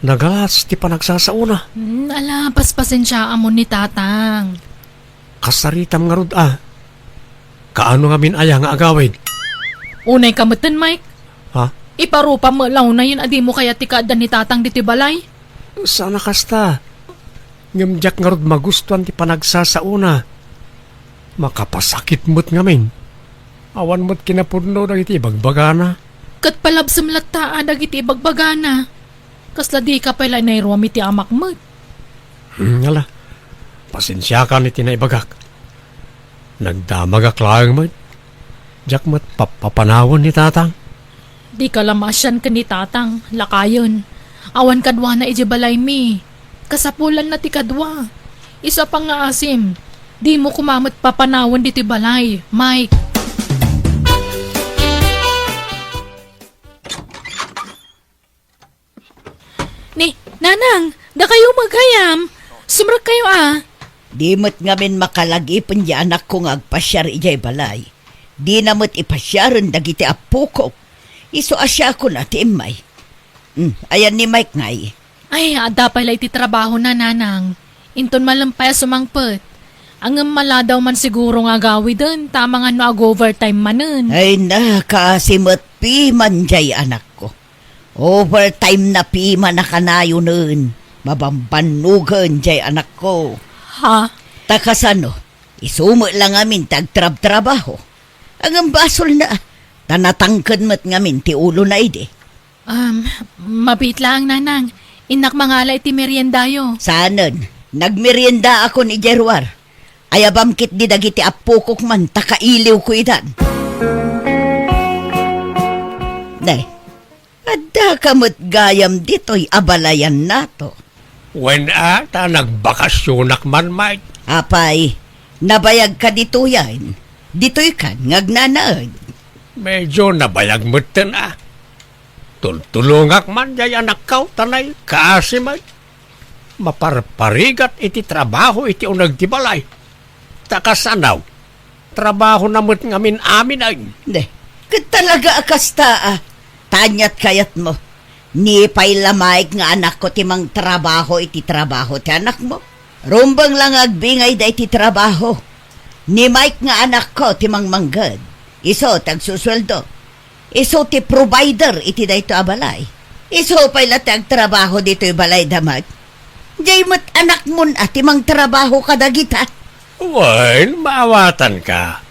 Nagalas ti panagsasaona. Hmm, ala, paspasensiaamon ni Tatang. Kasaritam ngarud a. Kaano ngamin aya nga agawid? Unay ka metten, Mike. Ha? Iparupam met la unay a dimo kayat ti kaaddan ni Tatang ditoy balay. Saan a kasta. Ngem diak ngarud magustuan ti panagsasaona. Makapasakit met ngamin. Awan met kinapudno dagiti ibagbagana. Ket palabsem latta a dagiti ibagbagana. Kasla dika pay la inayruam iti amak met. Hmm, ala, pasensiakan iti naibagak. Nagdamagak laeng met. Diak met pappapanawen ni tatang. Dika la maasian ken ni tatang, lakayen. Awan kaduana idiay balaymi. Kasapulanna ti kadua. Isu a pangngaasim, dimo koma met papanawen ditoy balay, Mike. Ni, Nanang, dakayo maghayam. Sumrekkayo a. Di met ngamin makalagipen ti anakko nga agpasiar idiay balay. Dina met ipasiaren dagiti appokok. Isu a siakon a ti immay. Hmm, ayan ni Mike ngay? Ay, adda pay la iti trabahona, Nanang. Inton malem pay a sumangpet. Ngem maladaw man siguro nga agawiden, ta amangan no ag-overtime manen. Ay, nakaasi met piman jay anakko. Overtime na piman a kanayonen, mabambannogen jay anakko. Ha? Ta kasano, isu met la ngamin ti agtrabtrabaho. Ngem basolna, ta natangken met ngamin ti ulona idi. Um, mabiit laeng, Nanang. Innak mangala iti meriendayo. Saanen, nagmeriendaakon idiay ruar. Ayabam ketdi dagiti appokok man ta kailiwko idan. Ne, addaka met gayam ditoy a balayannato. Wen a, ta nagbakasionak man, Mike. Apay, nabayagka ditoyen? Ditoykan nga agnanaed? Medyo nabayag metten a. Tultulongak man jay anakko, ta nay, kaasi met. Maparparigat iti trabaho iti uneg ti balay. Ta kasano, trabahona met ngamin amin ay. Ne, ket talaga a kasta a. Ta aniat kayatmo? Ni pay la Mike nga anakko ti mangtrabaho iti trabaho ti anakmo. Rumbeng la nga agbingayda iti trabaho. Ni Mike nga anakko ti mangmangged. Isu ti agsusueldo. Isu ti provider iti daytoy a balay. Isu pay la ti agtrabaho ditoy balay da, Mike. Jay met anakmon a ti mangtrabaho kadagita. Wen, maawatanka.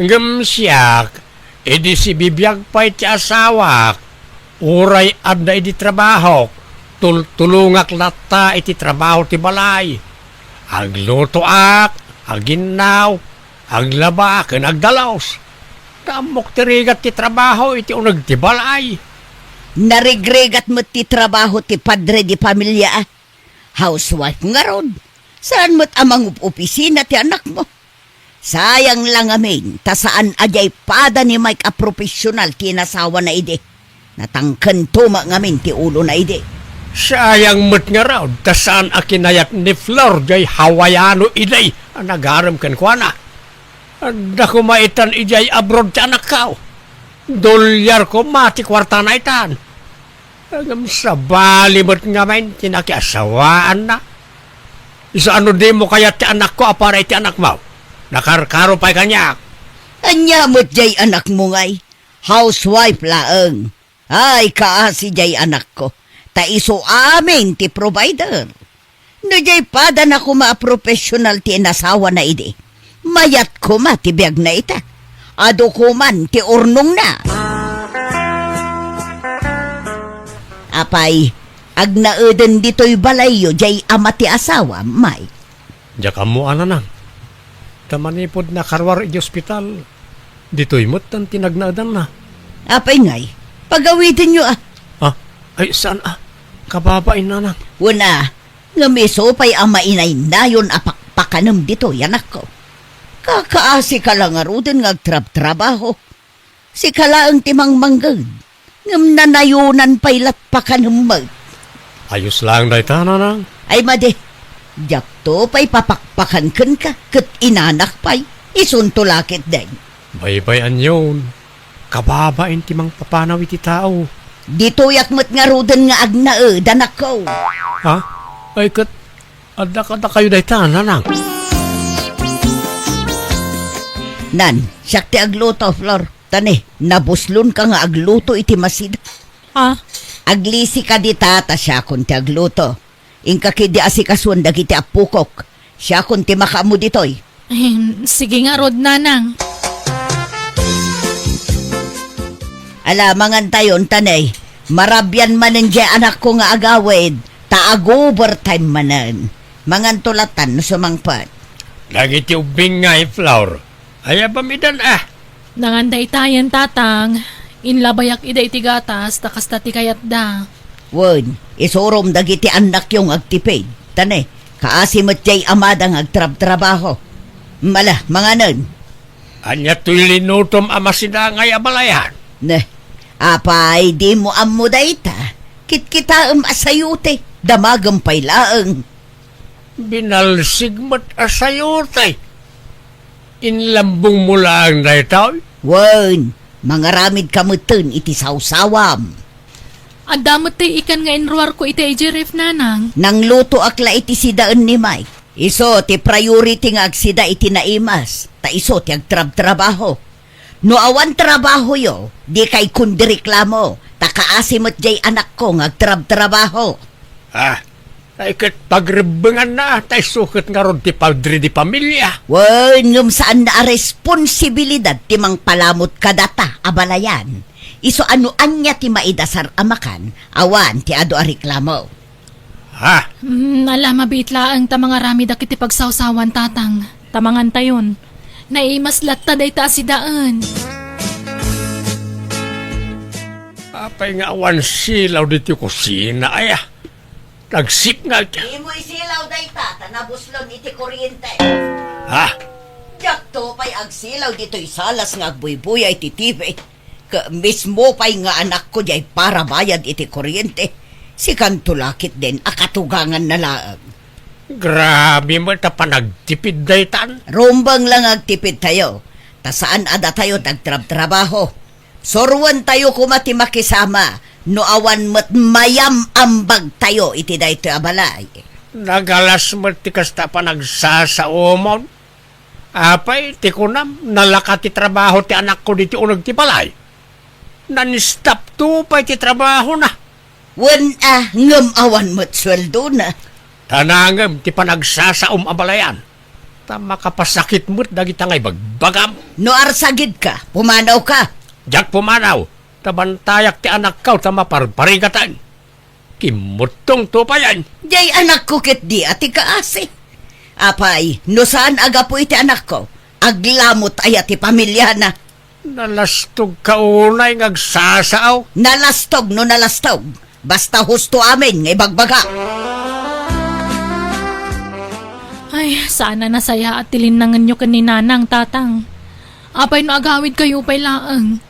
Ngem siak, idi sibibiag pay ti asawak, uray adda idi trabahok, tultulongak latta iti trabaho ti balay. Aglutoak, aginnaw, aglaba ken agdalus. Ammok ti rigat ti trabaho iti uneg ti balay. Narigrigat met ti trabaho ti padre di pamilia, a. Housewife ngarud. Saan met a mangup-opisina ti anakmo. Sayang la ngamin, ta saan a jay pada ni Mike a professional ti inasawana idi. Natangkento met ngamin ti ulona idi. Sayang met ngarud, ta saan a kinayat ni Flor jay Hawaiano idi a nagarem kenkuana. Adda koma itan idiay abroad ti anakko. Dolyar koma ti kuartana itan. Ngem sabali met ngamin ti nakiasawaanna. Isu a no dimo kayat ti anakko a para iti anakmo, nakarkaro pay kaniak. Ania met jay anakmo ngay? Housewife laeng. Ay, kaasi jay anakko. Ta isu amin ti provider. No jay padana koma a professional ti inasawana idi, mayat koma ti biagna ita. Adu koman ti urnongna. Apay, agnaeden ditoy balayyo jay ama ti asawa, Mike? Diak ammo a, Nanang. Ta manipud nakaruar iti ospital, ditoy metten ti nagnaedanna. Apay ngay, pagawidenyo a. Ah, ay, saan a? Kababain, Nanang. Wen a, ngem isu pay a mainaynayon a pakpakanem ditoy, anakko. Kakaasika la ngaruden nga agtrabtrabaho. Sika laeng ti mangmangged, ngem nanayonan pay lat pakanem met. Ayos laeng dayta, Nanang. Ay madi, diakto pay papakpakan kenka, ket inanak pay, isunto la ketdi. Baybay-anyon, kababain ti mangpapanaw iti tao. Ditoyak met ngaruden nga agnaed, anakko. Ha? Ay, ket adda kadakayo dayta, Nanang? Nan, siak ti agluto, Flor. Ta ne, nabuslonka nga agluto iti masida. Ah? Aglisi ka dita, ta siakon ti agluto. Inka ketdi asikasuen dagiti appokok. Siakon ti makaammo ditoy. Em, sige ngarud, nanang. Ala, mangantayon, ta ne, marabian manen diay anakko nga agawid, ta ag-overtime manen. Manganto latan no sumangpet. Dagiti ubbing nga, Flor. Aya ba midan, a? Nangan daytayen, tatang. Inlabayak ida iti gatas, ta kasta ti kayatda. Wen, isurom dagiti annakyo nga agtipid. Ta ne, kaasi met diay amada nga agtrabtrabaho. Ala, manganen. Ania toy linutom a masidangay a balayan? Ne, apay, dimo ammo dayta? Kitkitaem a sayote, damagem pay laeng. Binalsig met a sayote. Inlambongmo laeng daytoy? Wen, mangaramidka metten iti sawsawam. Adda met ti ikan nga inruarko iti idiay ref, nanang. Nanglutoak la iti sidaen ni Mike. Isu ti priority nga agsida iti naimas, ta isu ti agtrabtrabaho. No awan trabahoyo, dikay kundi reklamo, ta kaasi met diay anakko nga agtrabtrabaho. Ah, tay ket pagrebbenganna, ta isu ket ngarud ti padre di pamilia. Wen, ngem saanna a responsibilidad ti mangpalamut kadata a balayan. Isu a no ania ti maidasar a makan, awan ti adu a reklamo. Ha? Mm, ala, mabiit laeng ta mangaramid dagiti pagsawsawan, tatang. Ta mangantayon. Naimas latta dayta a sidaen. Apay nga awan silaw ditoy kusina, aya? Nagsipnga. Dimo isilaw dayta, ta nabuslon iti kuryente. Ha? Diakto pay agsilaw ditoy salas nga agbuybuya iti T V. Ket mismo pay nga anakko diay parabayad iti kuryente. Sikanto la ketdin a katuganganna laeng. Grabe met a panagtipid daytan. Rumbeng la nga agtipidtayo, ta saan a datayo ti agtrabtrabaho. Suruentayo koma ti makisama no awan met mayam-ambagtayo iti daytoy a balay. Nagalas met ti kasta a panagsasaomon. Apay, ti kunam, nalaka ti trabaho ti anakko ditoy uneg ti balay. Nan-stop to pay ti trabahona. Wen a, ngem awan met sueldona. Ta nangem ti panagsasaom a balayan. Ta makapasakit met dagita nga ibagbagam. No arsagidka, pumanawka. Diak pumanaw, ta bantayak ti anakko ta maparparigatan. Kimmuttong to payen. Diay anakko ketdi a ti kaasi. Apay, no saan a gapu iti anakko, aglamut aya ti pamiliana? Nalastogka unay nga agsasao. Nalastog no nalastog. Basta husto amin nga ibagbaga. Ay, saan a nasayaat ti linnangenyo ken ni Nanang, Tatang. Apay no agawidkayo pay laeng.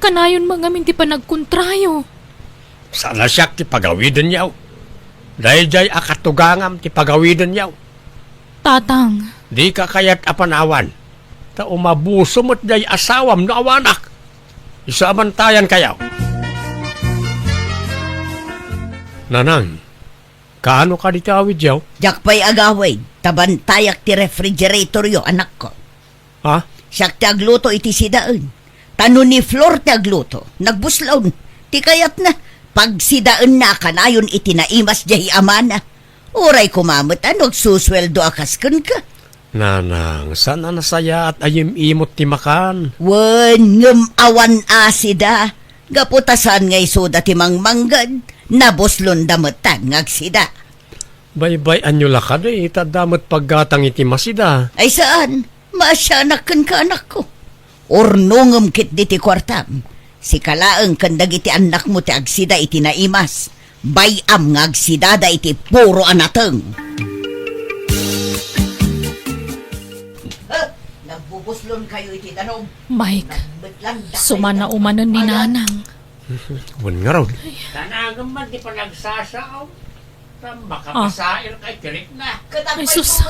Kanayon met ngamin ti panagkontrayo. Saan a siak ti pagawidenyo. Daydiay a katugangam ti pagawidenyo. Tatang. Dika kayat a panawan. Ta umabuso met diay asawam no awanak. Isu a bantayankayo. Nanang, kaano kadi ti awidyo? Diak pay agawid, ta bantayak ti refrigeratoryo, anakko. Ha? Siak ti agluto iti sidaen. Ta no ni Flor ti agluto, nagbuslon. Ti kayatna, pagsidaenna a kanayon iti naimas diay amana. Uray koma met a no agsusueldo a kas kenka. Nanang, saan a nasayaat a yim-imot ti makan? Wen, ngem awan asida. Gapu ta saan nga isuda ti mangmangged, nabuslonda metten nga agsida. Baybay-anyo la kadi, ta adda met paggatang iti masida. Ay saan, maasianak kenka, anakko. Urnongem ketdi ti kuartam. Sika laeng ken dagiti annakmo ti agsida iti naimas. Bay-am nga agsidada iti puro a nateng. Huh, nagbubuslonkayo iti danum. Mike, sumana umanen ni Nanang. Wen ngarud. Danagem man ti panagsasao. Makapasair kay tirikna. Ay, sus.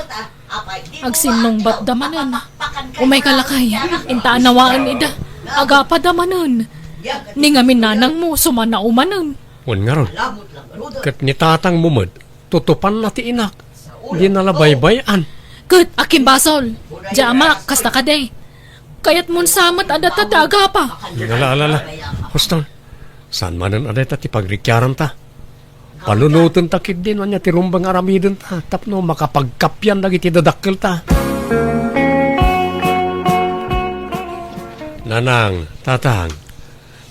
Agsinnungbatda manen. Umayka lakay, inta a nawaen ida. Agapada manen. Ni ngamin nanangmo, sumana umanen. Wen ngarud. Ket ni tatangmo met, tutupanna ti inak. Dina la baybay-an. Ket, akin basol. Diay amak, kasta kadi. Kayatmon sa met a data ti agapa. Ala, ala, ala. Huston. Saan manen a dayta ti pagrikiaranta? Panunotenta ketdi no ania ti rumbeng nga aramidenta tapno makapagkappia dagiti dadakkelta. Nanang, tatang,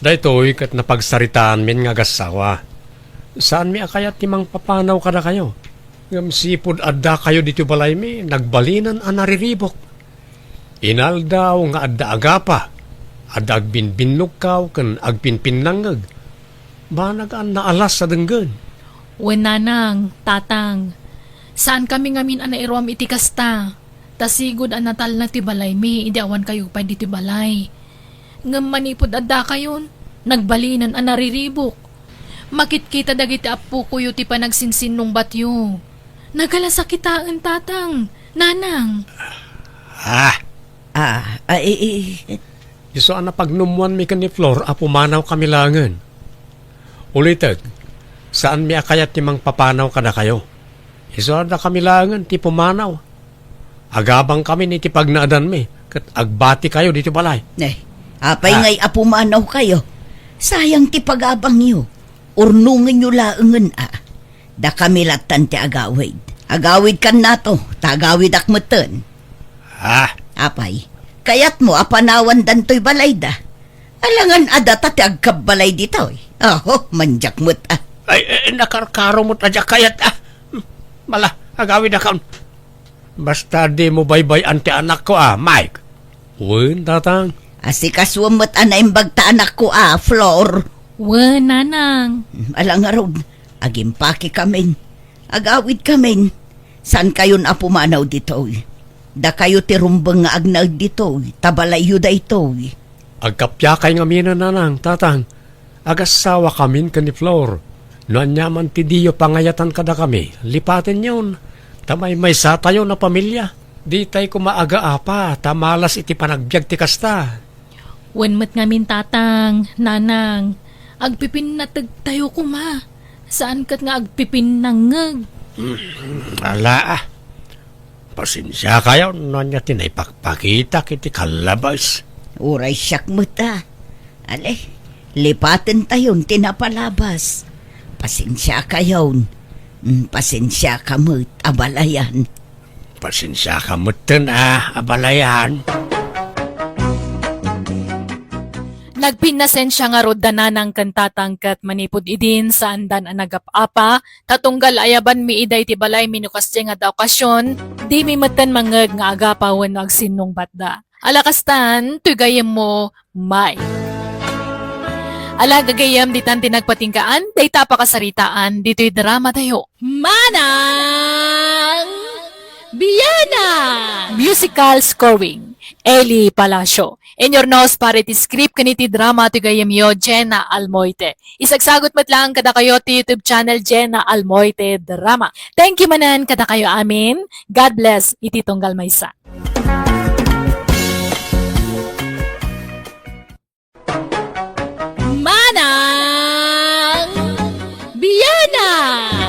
daytoy ket napagsaritaanmin nga agassawa. Saanmi a kayat ti mangpapanaw kadakayo. Ngem sipud addakayo ditoy balaymi, nagbalinen a nariribuk. Inaldaw nga adda agapa, adda agbinbinnugkaw ken agpinpinnangngeg. Banag a naalas a denggen. Wen, nanang, tatang, saankami ngamin a nairuam iti kasta. Ta sigud a natalna ti balaymi idi awankayo pay ditoy balay. Ngem manipud addakayon, nagbalinen a nariribuk. Makitkita dagiti appokoyo ti panagsinsinnungbatyo. Nagalasakitaen, tatang, nanang. Ah, Ah, ah, i-, i-, isu a napagnummoanmi ken ni Flor a pumanawkami laengen. Ulitek, saanmi a kayat ti mangpapanaw kadakayo. Isu a dakami laengen ti pumanaw. Agabangkamin iti pagnaedanmi, ket agbatikayo ditoy balay. Eh, apay Ah. ngay a pumanawkayo? Sayang ti pagabangyo. Urnongenyo laengen a. Dakami lattan ti agawid. Agawidkannato, ta agawidak metten. Ah. Apay, kayatmo a panawandan toy balayda? Alangan a data ti agkabbalay ditoy. Aho, mandiak met a. Ay, eh, nakarkaro met a diak kayat a. Mala, agawidakon. Basta dimo baybay-an ti anakko a, Mike. Wen, tatang. Asikasuem met a naimbag ta anakko a, Flor. Wen, nanang. Ala ngarud, agimpakekamin. Agawidkamin. Saankayon a pumanaw ditoy. Dakayo ti rumbeng nga agnaed ditoy, ta balayyo daytoy. Agkappiakay ngamin, nanang, tatang. Agassawakamin ken ni Flor. No ania man ti diyo pangayatan kadakami, lipatenyon. Ta maymaysatayon a pamilia. Ditay koma agaapa ta malas iti panagbiag ti kasta. Wen met ngamin, tatang, nanang, agpipinnategtayo koma. Saan ket nga agpipinnangngeg. Hmm, ala, ah. Pasensiakayon no ania ti naipakpakitak iti kallabas. Uray siak met a. Ale, lipatentayon ti napalabas. Pasensiakayon. Mm, pasensiaka met, abalayan. Pasensiaka metten a, abalayan. Nagpinnasensia ngarud da nanang ken tatang ket manipud idin saandan a nagap-apa, ta tunggal ayabanmi ida iti balaymi no kasdiay nga adda okasion, dimi metten mangngeg nga agapa wenno agsinnungbatda. Ala kastan, toy gayyemmo, May. Ala gagayyem, ditan ti nagpatinggaan, dayta a pakasaritaan, ditoy dramatayo. Manang Bianang! Musical scoring, Eli Palacio. In your nose, para iti script ken iti drama ti gayyemyo, Jenna Almoite. Isagsagut met laeng kadakayo ti YouTube channel, Jenna Almoite Drama. Thank you manen kadakayo amin. God bless iti tunggal maysa. Manang Bianang!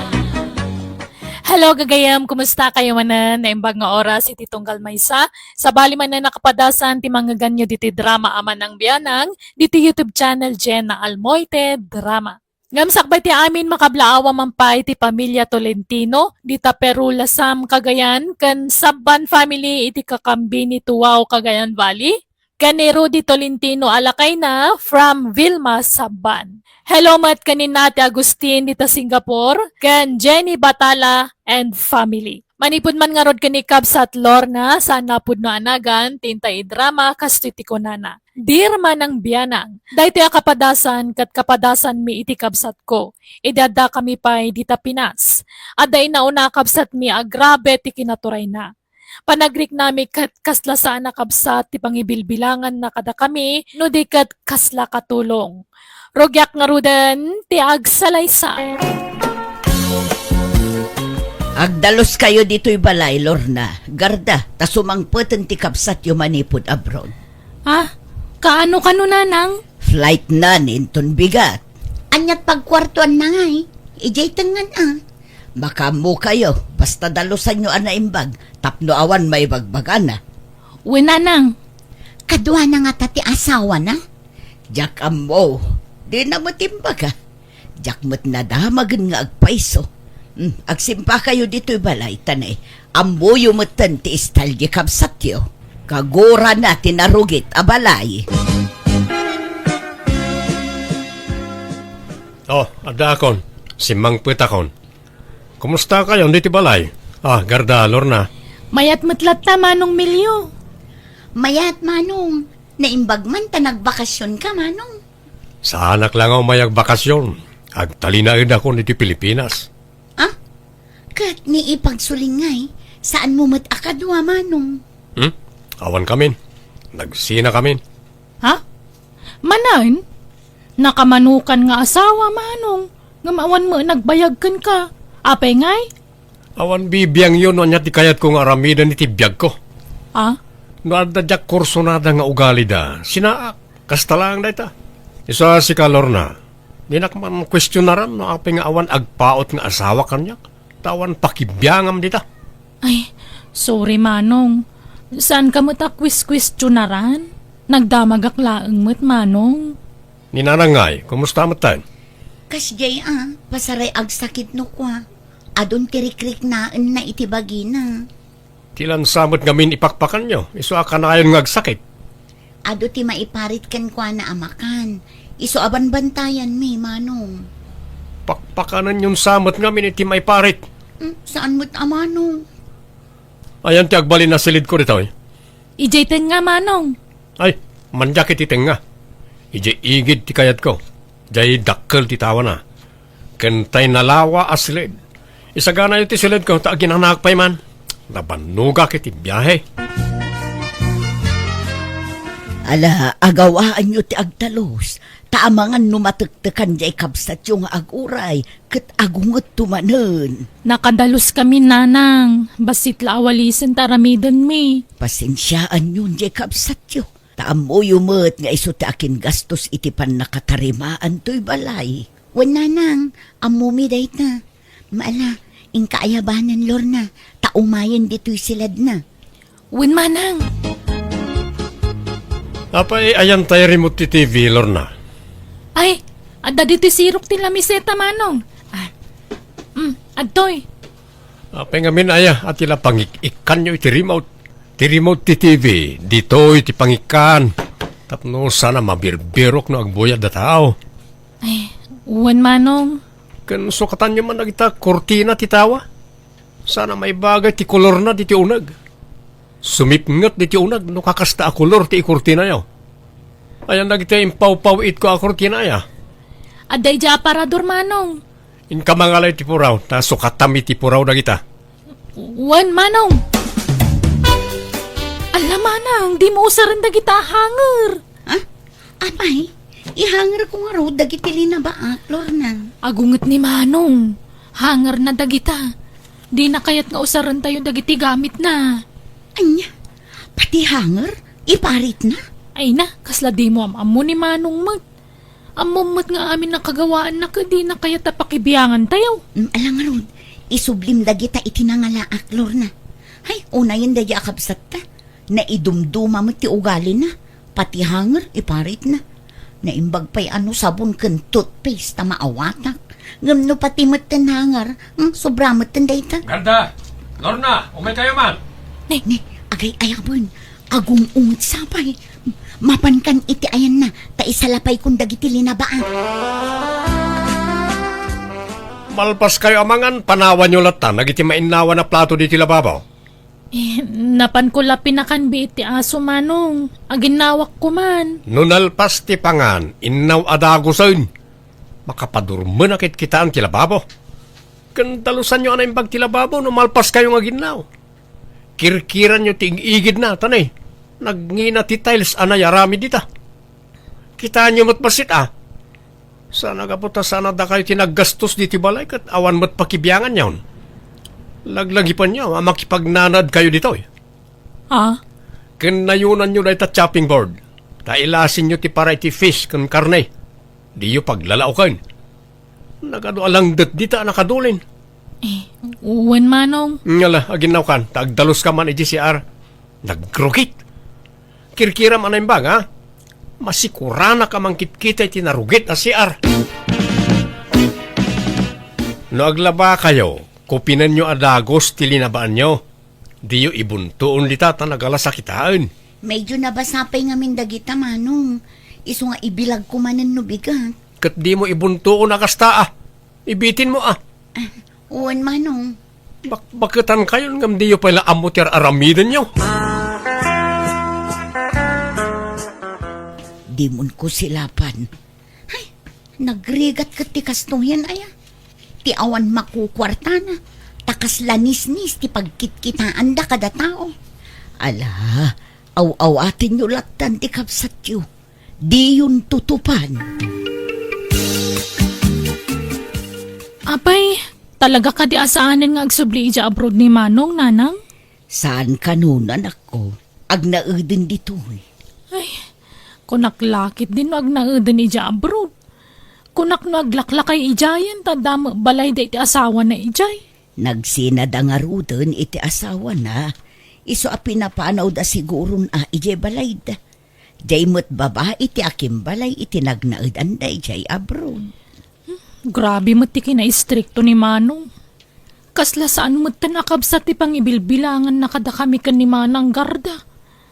Hello, gagayem. Kumusta kayo manen? Naimbag nga oras iti tunggal maysa. Sabali manen a kapadasan ti mangngeganyo diti drama a Manang Bianang, diti YouTube channel Jenna Almoite Drama. Ngem sakbay ti amin, makablaawa man pay ti pamilia Tolentino, dita Peru, Lasam, Cagayan, ken Sabban family iti Kakambini, Tuao, Cagayan Valley, ken ni Rudy Tolentino a lakayna from Vilma, Sabban. Hello met ken ni Nati Agustin dita Singapore, ken Jenny Batala and family. Manipud man ngarud ken ni Kabsat Lorna, saan a pudno a nagan, ti intay idrama, kastoy ti kunana, "Dear Manang Bianang, daytoy a kapadasan ket kapadasanmi iti kabsatko, idi addakami pay dita Pinas. Adda inauna a kabsatmi a grabe ti kinaturayna. Panagriknami ket kasla saan a kabsat ti pangibilbilanganna kadakami, no di ket kasla katulong. Rugiak ngaruden ti agsalaysay." Agdaluskayo ditoy balay, Lorna. Garda, ta sumangpeten ti kabsatyo manipud abroad. Ah, kaano kano, Nanang? Flight nan inton bigat. Aniat pagkuartuanna ngay? Idiay tengngan a. Makaammokayo, basta dalusanyo a naimbag, tapno awan maibagbagana. Wen, Nanang. Kaduana ngata ti asawana? Diak ammo. Dina met imbaga. Diak met nadamagen nga agpayso. Hmm, agsimpakayo ditoy balay, ta ne, ammoyo metten ti style ti kabsatyo. Kagurana ti narugit a balay. Oh, addaakon. Simmangpetakon. Kumustakayon ditoy balay? Ah, Garda, Lorna. Mayat met latta, Manong Milio. Mayat, Manong. Naimbag man ta nagbakasionka, Manong. Saanak la nga umay agbakasion. Agtalinaedakon iti Pilipinas. Ah? Ket ni ipagsulingay, saanmo met a kadua, Manong? Hmm? Awankamin. Nagsinakamin. Ha? Manen? Nakamanokan nga asawa, Manong, ngem awan met nagbayag kenka. Apay ngay? Awan bibiangyo no ania ti kayatko nga aramiden iti biagko. Ah? No adda diak kursunada nga ugalida, sinaak. Kasta laeng dayta. Isu a sika, Lorna, dinak man kuestionaran no apay nga awan agpaut nga asawa kaniak, ta awan pakibiangam dita. Ay, sorry, Manong. Saanka met a kueskuestionaran? Nagdamagak laeng met, Manong. Ni Nanang ngay, kumusta metten? Kasdiay a, pasaray agsakit no kua. Adun ti rikriknaenna iti bagina. Ti lansa met ngamin ipakpakanyo, isu a kanayon nga agsakit. Adu ti maiparit kenkuana a makan, isu a banbantayanmi, Manong. Pakpakanenyon sa met ngamin iti maiparit. Hmm, saan met a Manong? Ayan ti agbalin a silidko ditoy. Idiay tengnga, Manong. Ay, mandiak iti tengnga. Idiay igid ti kayatko. Diay dakkel ti tawana. Ken tay nalawa a silid. Isaganayo ti silidko, ta aginanaak pay man. Nabannogak iti biahe. Ala, agawaanyo ti agtalus, ta amangan no matektekan diay kabsatyo nga aguray, ket agungetto manen. Nakadaluskami, Nanang. Bassit la a walisen ta aramidenmi. Pasensiaanyon diay kabsatyo. Ta ammoyo met nga isu ti akingastos iti pannakatarimaan toy balay. Wen, Nanang, ammomi dayta. Ala, inka aya banen, Lorna, ta umayen ditoy siladna. Wen, Manang. Apay, ayan tay remote ti T V, Lorna? Ay, adda ditoy sirok ti lamiseta, Manong. Ah, mm, adtoy. Apay ngamin aya, a ti la pangik-ikkanyo iti remote? Ti remote ti T V, ditoy ti pangikkan. Tapno saan a mabirbirok no agbuyat da tao. Ay, wen, Manong. Ken sukatanyo man dagita kurtina ti tawa. Saan a maibagay ti kolorna diti uneg. Sumipnget diti uneg no kakasta a kolor ti ikurtinayo. Ayan dagiti impawpaw-itko a kurtina aya? Adda idiay aparador, Manong. Inka mangala iti puraw, ta sukatami ti puraw dagita. Wen, Manong. Ala, Manang, dimo usaren dagita a hanger. Ha? Apay, ihangerko ngarud dagiti linabaak, Lorna. Agunget ni Manong. Hangerna dagita. Dina kayat nga usarentayo dagiti gamitna. Ania? Pati hanger? Iparitna? Ay na, kasla dimo am-ammo ni Manong met. Ammom met nga amin a kagawaanna ket dina kayat a pakibiangantayo. Mm, ala ngarud, isublim dagita iti nangalaak, Lorna. Hay, unayen daydi a kabsatta. Naidumduma met ti ugalina. Pati hanger, iparitna. Naimbag pay a no sabon ken toothpaste ta maawatak. Ngem no pati metten hanger, hmm, sobra metten dayta. Garda! Lorna, umaykayo man! Ne, ne, agay-ayaben. Agung-unget sapay. Mapankan iti ayanna, ta isalapaykon dagiti linabaak. Malpaskayo a mangan, panawanyo latta dagiti mainnawan a plato ditoy lababo. Eh, napanko la pinakanbi iti aso, Manong. Aginnawakko man. No nalpas ti pangan, innaw a dagusen. Makapadurmen a kitkitaan ti lababo. Ken dalusanyo a naimbag ti lababo no malpaskayo nga aginnaw. Kirkiranyo ti ig-igidna, ta ne, nagngina ti tiles a nayaramid dita. Kitaenyo met bassit a. Saan a gapu ta saan a dakayo ti naggastos ditoy balay ket awan met pakibianganyon. Laglagipenyo a makipagnanaedkayo ditoy. Ah? Ken nayonanyo dayta chopping board, ta ilasinyo ti para iti fish ken karne. Diyo paglalaoken. Nagadu a langdet dita a nakadulin. Eh, wen, Manong. Ngala, aginnawkan, ta agdaluska man iti C R. Nagrugit. Kirkiram a naimbag, ha? Masikuranak a mangkitkita iti narugit a C R. No aglabakayo, kupinenyo a dagus ti linabaanyo. Diyo ibuntoon dita ta nagalasakitaen. Medyo nabasa pay ngamin dagita, Manong. Isu nga ibilagko manen no bigat. Ket dimo ibuntoon a kasta, a. Ibitinmo, a. Ah, wen, Manong. Bakbaketankayon ngem diyo pay la ammo ti ar-aramidenyo. Dimonko silapan. Ay, nagrigat ket ti kastoyen, aya. Ti awan makukuartana, ta kasla nisnis ti pagkitkitaanda kada tao. Ala, aw-awatenyo lattan ti kabsatyo. Diyon tutupan. Apay, talaga kadi a saanen nga agsubli idiay abroad ni Manong, Nanang? Saan kano, anakko. Agnaeden ditoy. Ay, kunak la ketdin no agnaeden idiay abroad. Kunak no aglaklakay idiayen ta adda met balayda iti asawana idiay. Nagsinada ngaruden iti asawana. Isu a pinapanawda siguron a idiay balayda. Diay met babai ti akimbalay iti nagnaedanda idiay abroad. Grabe met ti kinaistrikto ni Manong. Kasla saan metten a kabsat ti pangibilbilanganna kadakami ken ni Manang Garda.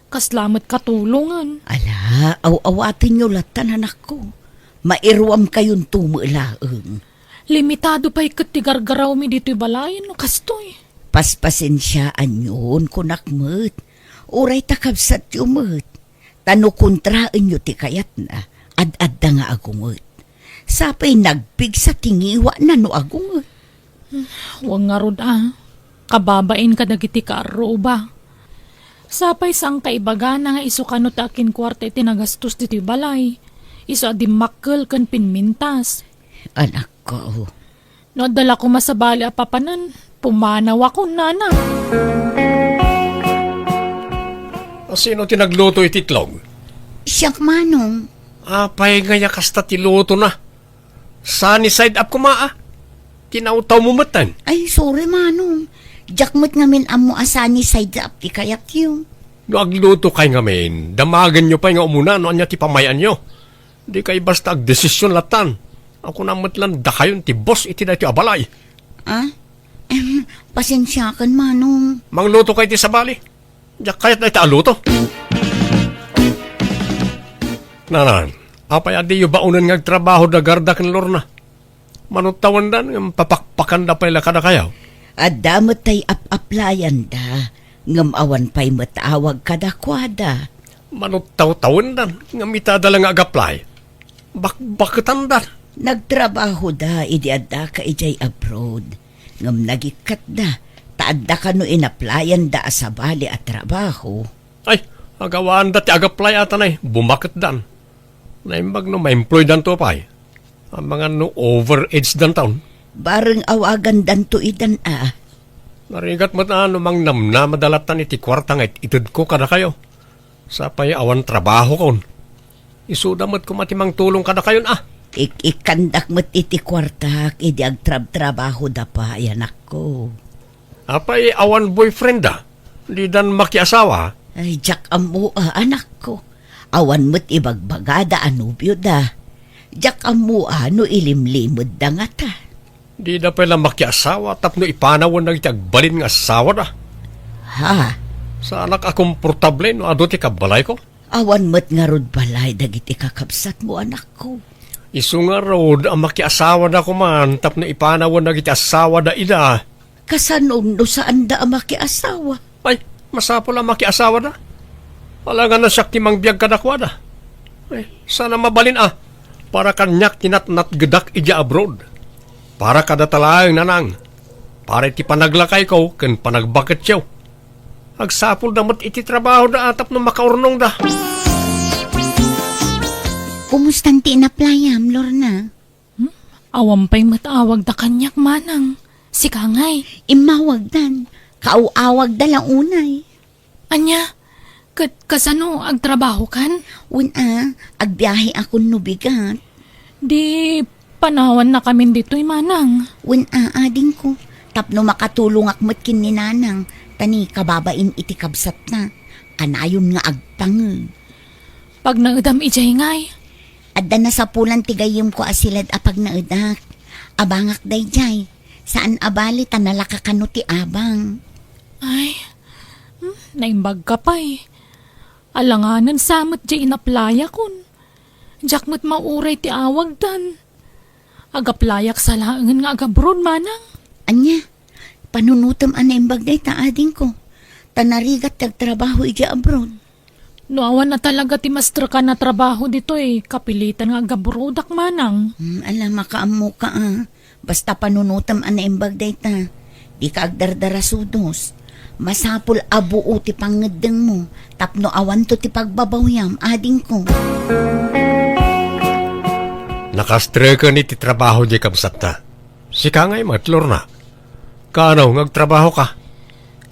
Kasla met katulongan. Ala, aw-awatenyo lattan, anakko. Mairuamkayonto met laeng. Limitado pay ket ti gargarawmi ditoy balayen no kastoy. Paspasensiaanyon, kunak met. Uray ta kabsatyo met. Ta no kontraenyo ti kayatna, ad-adda nga agunget. Sapay nagpigsa ti ngiwana no agunget. Wen ngarud a, kababain kadagiti kaarruba. Sapay saan kaibagana nga isu kano ti akinkuarta iti nagastos ditoy balay. Isu a dimmakkel ken pinmintas. Anakko, No adda la koma sabali a papanen, pumanawakon, Nanang. A, sino ti nagluto iti itlog? Siak, Manong. Apay ngay a kasta ti lutona? Sunny side up koma, a. Tinawtawmo metten. Ay, sorry, Manong. Diak met ngamin ammo a sunny side up ti kayatyo. No aglutokay ngamin, damagenyo pay nga umuna no ania ti pamay-anyo. Dikay basta agdesision lattan. Kunam met lan dakayon ti boss iti daytoy a balay. Ah? Em, pasensiakan, Manong. Manglutokay ti sabali. Diak kayat dayta a luto. Nanang, apay a diyo baonen nga agtrabaho da Garda ken Lorna? Mano tawendan ngem papakpakanda pay la kadakayo? Adda met tay ap-aplayanda, ngem awan pay met awag kadakuada. Mano tawtawendan ngem ita da la nga ag-apply? Bakbaketandan. Nagtrabahoda idi addaka idiay abroad, ngem nagikkatda, ta adda kano inaplayanda a sabali a trabaho. Ay, agawanda ti ag-apply ata nay, bumaketdan. Naimbag no ma-employdanto pay. Amangan no overage danton. Bareng awagandanto idan a. Narigat met a no mangnamnamada lattan iti kuarta nga it-itedko kadakayo. Sapay awan trabahokon. Isuda met koma ti mangtulong kadakayon a. Ik-ikkandak met iti kuartak idi agtrabtrabahoda pay, anakko. Apay awan boyfriend da? Didan makiasawa? Ay, diak ammo a, anakko. Awan met ibagbagada a nobioda. Diak ammo a no ilimlimedda ngata. Dida pay la makiasawa tapno ipanawen dagiti agbalin nga asawada. Ha? Saanak a komportable no adu ti kabbalayko. Awan met ngarud balay dagiti kakabsatmo, anakko. Isu ngarud a makiasawada koman tapno ipanawen dagiti asawada ida. Kasano no saanda a makiasawa? Ay, masapul a makiasawada. Alangan a siak ti mangbiag kadakuada. Ay, saan a mabalin a. Para kaniak ti natnatgedak idiay abroad. Para kadata laeng, Nanang. Para iti panaglakayko ken panagbaketyo. Agsapulda met iti trabahoda a tapno makaurnongda. Kumustan ti inaplayam, Lorna? Hmm? Awan pay met awagda kaniak, Manang. Sika ngay? Immawagdan. Kaaw-awagda la unay. Ania? Ket kasano, agtrabahokan? Wen a, agbiahekon no bigat. Di panawannakamin ditoy, Manang. Wen a, adingko. Tapno makatulongak met ken ni Nanang, ta ni kababain iti kabsatna. Kanayon nga agpangeg. Pagnaedam idiay ngay? Adda nasapulan ti gayyemko a siled a pagnaedak. Abangak daydiay. Saan a bali ta nalaka kano ti abang. Ay, hmm, naimbagka pay. Alanganan sa met diay inaplayakon. Diak met mauray ti awagdan. Agaplayak sa laengen nga agabroad, manang. Ania, panunotem a naimbag dayta, adingko. Ta narigat ti agtrabaho idiay abroad. No awan a talaga ti masterkan a trabaho ditoy, kapilitan nga agabroadak, manang. Hmm, ala, makaammoka a. Basta panunotem a naimbag dayta. Dika agdardarasudos. Masapul a buo ti pangngeddengmo tapno awanto ti pagbabawyam, adingko. Nakastreken iti trabaho diay kabsatta. Sika ngay met, Lorna. Kaano nga agtrabahoka?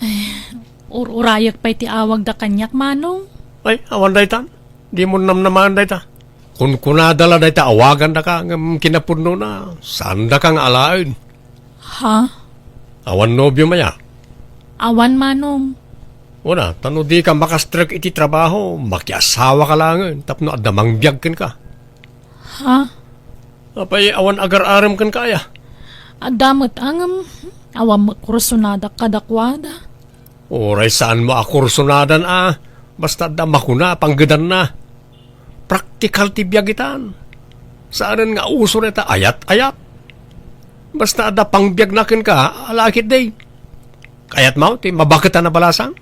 Eh, ur-urayek pay ti awagda kaniak, manong. Ay, awan dayta. Dimo namnamaen dayta. Kunkunada la dayta awagandaka, ngem kinapudnona, saandaka nga alaen. Ha? Awan nobiom aya? Awan, manong. Una, ta no dika makastrek iti trabaho, makiasawaka laengen tapno adda mangbiag kenka. Ha? Apay awan agar-arem kenka aya? Adda met, ngem awan met kursonadak kadakuada. Uray saanmo a kursonadan a, basta adda makuna a panggedanna. Praktikal ti biag itan. Saanen nga uso dayta ayat-ayat. Basta adda pangbiagna kenka, ala ketdi. Kayatmo ti mabaketan a balasang?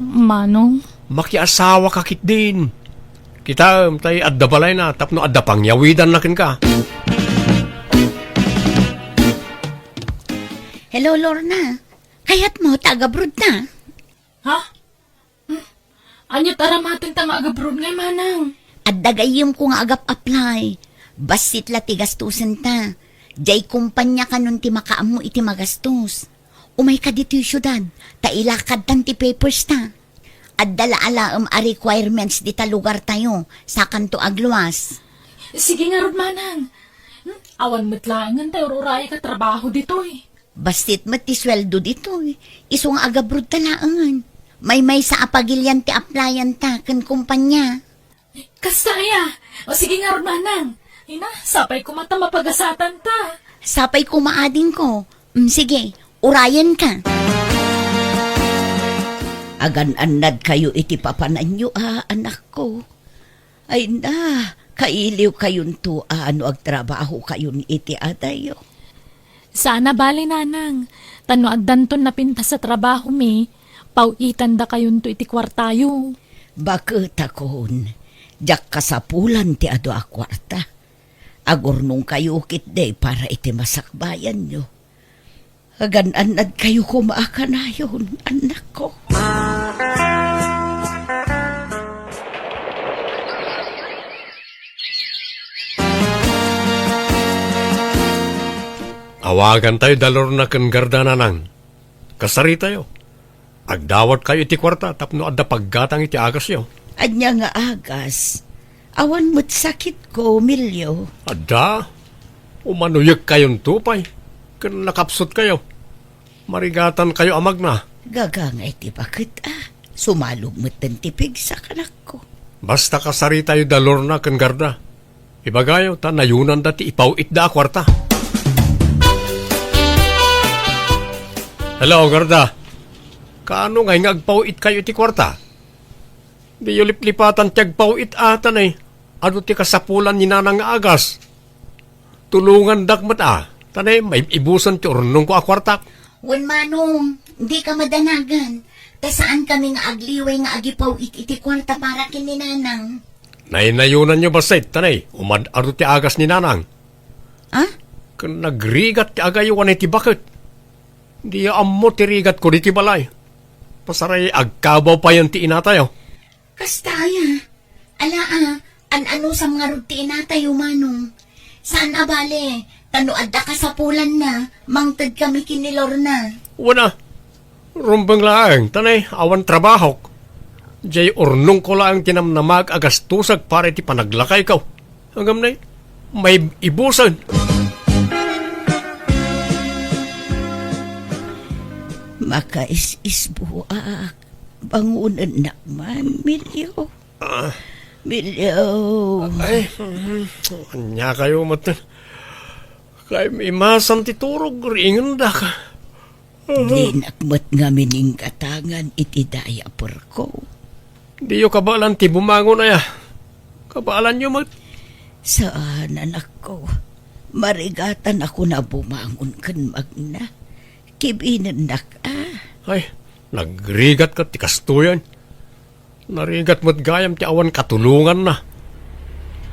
Manong. Makiasawaka ketdin. Kitaem, tay adda balayna tapno adda pangyawidanna kenka. Hello, Lorna. Kayatmo ta agabroadta? Ha? Hmm? Ania ti aramatenta nga agabroad ngay, manang? Adda gayyemko nga agap-apply. Bassit la ti gastosenta. Diay kompania kanon ti makaammo iti magastos. Umayka ditoy siudad, ta ilakadtan ti papersta. Adda la alaem a requirements dita lugartayo, sakanto agluas. Sige ngarud, manang. Hmm? Awan met laengen tay ur-urayek a trabaho ditoy. Bassit met ti sueldo ditoy. Isu nga agabroadta laengen. Maymaysa a pagilian ti applyanta ken kompania. Kasta aya? O sige ngarud, manang. Ina, sapay koma ta mapagasatanta. Sapay koma, adingko. Mm, sige, urayenka. Agan-annadkayo iti papananyo a, anakko. Ay na, kailiwkayonto a no agtrabahokayon iti adayyo. Saan a bali, nanang. Ta no addanton napintas a trabahomi, paw-itandakayonto iti kuartayo. Baketakon, diak kasapulan ti adu a kuarta. Agurnongkayo ketdi para iti masakbayanyo. Agan-annadkayo koma a kanayon, annakko. Awagantayo da Lorna ken Garda, nanang. Kasaritayo. Agdawatkayo iti kuarta tapno adda paggatang iti agasyo. Ania nga agas? Awan met sakitko, Milio. Adda? Umanoyekkayonto pay, ken nakapsutkayo. Marigatankayo a magna. Gagangay ti baket a. Sumalog metten ti pigsa, anakko. Basta kasaritayo da Lorna ken Garda. Ibagayo ta nayonanda ti ipaw-itda a kuarta. Hello, Garda. Kaano ngay nga agpaw-itkayo iti kuarta? Diyo liplipatan ti agpaw-it a, ta ne, adu ti kasapulan ni Nanang nga agas. Tulongandak met a, ta ne, maibusen ti urnongko a kuartak. Wen, Manong, dika madanagan, ta saankami nga agliway nga agipaw-it iti kuarta para ken ni Nanang. Naynayonanyo bassit, ta ne, umad-adu ti agas ni Nanang. Ah? Ken nagrigat ti agaywan iti baket. Diyo ammo ti rigatko ditoy balay. Pasaray agkabaw payen ti inatayo. Kasta aya? Ala a, an-anusam ngarud ti inatayo, Manong. Saan a bale, ta no adda kasapulanna, mangtedkami ken ni Lorna. Wen a, rumbeng laeng, ta ne, awan trabahok. Diay urnongko laeng ti namnamaek a gastosek para iti panaglakayko. Ngem ne, maibusen. Makaisisbuak. Bangonennak man, Milio. Ah. Milio. Ay, mhm. Ania kayo met? Kayatmo imasam ti turog, riingendak. Dinak met ngamin inggatangan iti dayperko. Diyo kabaelan ti bumangon aya? Kabaelanyo met? Saan, anakko. Marigatanakon a bumangon ken magna. Kibinennak a. Ay, nagrigat ket ti kastoyen. Narigat met gayam ti awan katulonganna.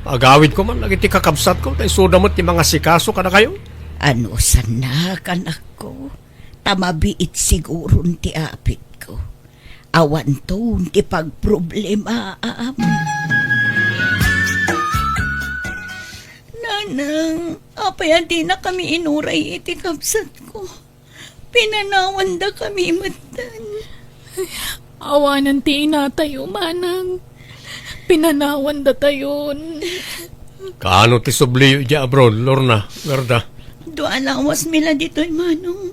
Agawidko man dagiti kakabsatko, ta isuda met ti mangasikaso kadakayo. Anusannak, anakko, ta mabiit siguron ti apitko. Awanton ti pagproblemaam. Nanang, apay a dinakami inuray iti kabsatko? Pinanawandakami metten. Awanen ti inatayo, manang. Pinanawandatayon. Kaano ti subliyo idiay abroad, Lorna, Garda? Dua a lawasmi la ditoy, manong.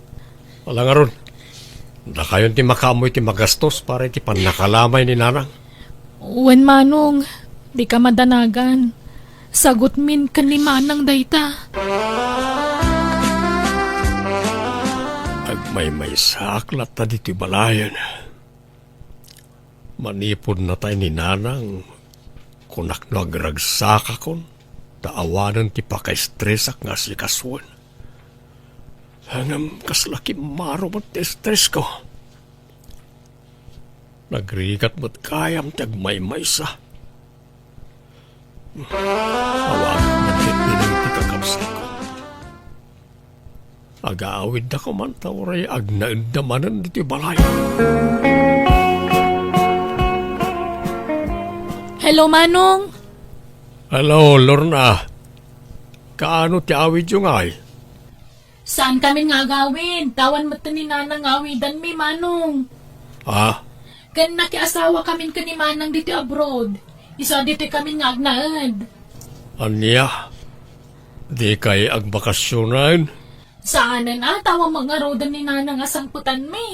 Ala ngarud, dakayon ti makaammo iti magastos para iti pannakalamay ni nanang. Wen, manong, dika madanagan. Sagutmin ken ni manang dayta. Agmaymaysaak latta ditoy balayen. Manipud natay ni nanang, kunak no agragsakakon, ta awanen ti pakaestresak nga asikasoen. Ngem kasla kimmaro met ti estresko. Nagrigat met gayam ti agmaymaysa. Awagak met ketdi dagiti kakabsatko. Agawiddako man ta uray agnaedda manen ditoy balay. Hello, Manong. Hello, Lorna. Kaano ti awidyo ngay? Saan kamin nga agawid? Awan met ni Nanang nga awidanmi, Manong. Ah? Ken nakiasawa kamin ken ni Manang ditoy abroad. Isu a ditoy kamin nga agnaed. Ania? Dikay agbakasionen? Saanen a, ta awan met ngaruden ni Nanang a sangpetanmi.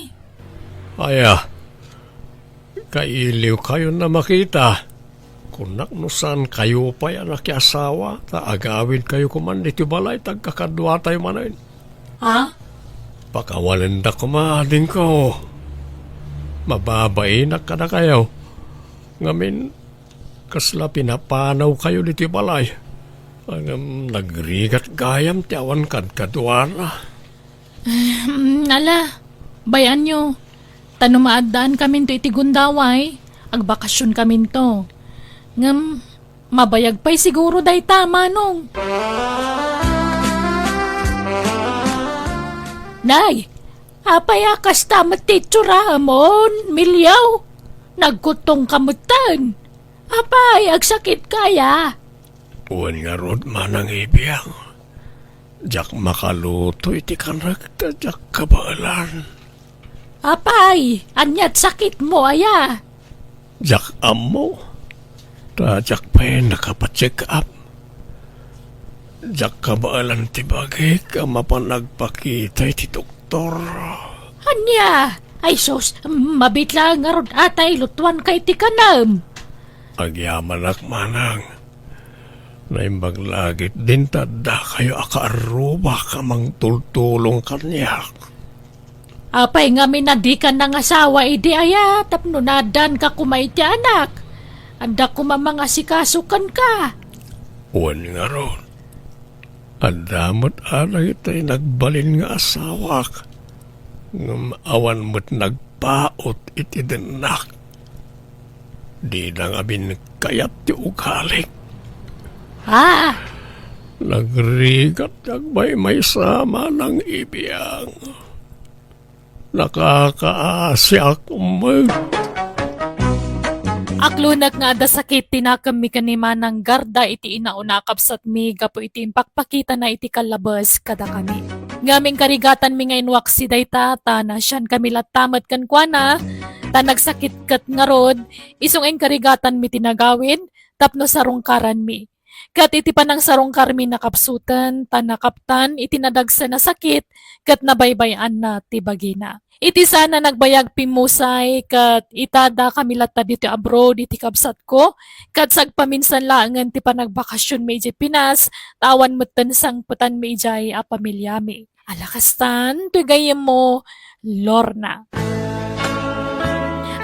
Aya, kailiwkayon a makita. Kunak no saankayo pay a nakiasawa, ta agawidkayo koman ditoy balay ti agkakaduatayo manen. Ha? Pakawalendak koma adingko. Mababainak kadakayo. Ngamin, kasla pinapanawkayo ditoy balay. Ngem nagrigat gayam ti awan kadkaduana. Hmm, ala, bay-anyo. Ta no maaddaankaminto iti gundaway, agbakasionkaminto. Ngem mabayag pay siguro dayta, Manong. Nay, apay a kasta met ti itsuram, Milyaw? Nagkuttongka metten. Apay, agsakitka aya? Wen ngarud, Manang Ibiang. Diak makaluto iti kanek ta diak kabaelan. Apay, ania't sakitmo aya? Diak ammo. Ta diak pay nakapacheck up. Diak kabaelan ti bagik a mapan agpakita iti doktor. Ania? Ay sus, mabiit laeng ngarud a ta ilutuanka iti kanem. Agyamanak, Manang. Naimbag la ketdin ta addakayo a kaarrubak a mangtultulong kaniak. Apay ngamin a dika nangasawa idi aya tapno naaddaanka koma iti anak? Adda koma mangasikaso kenka. Wen ngarud, adda met a dagiti nagbalin nga asawak, ngem awan met nagpaut iti dennak. Dida ngamin kayat ti ugalik. Ha? Nagrigat ti agmaymaysa, Manang Ibiang. Nakakaasiak met. Aklonek nga adda sakit ti nakemmi ken ni Manang Garda iti inauna a kabsatmi gapu iti impakpakitana iti kallabes kadakami. Ngem inkarigatanmi nga inwaksi dayta, ta naasiankami latta met kenkuana, ta nagsakit ket ngarud, isu nga inkarigatanmi ti nagawid tapno sarungkaranmi. Ket iti panangsarungkarmi, nakapsuten ta nakaptan iti nadagsen a sakit ket nabaybay-anna ti bagina. Iti saan a nagbayag pimmusay ket itada kami latta ditoy abroad iti kabsatko, ket sagpaminsan laengen ti panagbakasionmi idiay Pinas, ta awan metten sangpetanmi idiay a pamiliami. Ala kastan, toy gayyemmo, Lorna.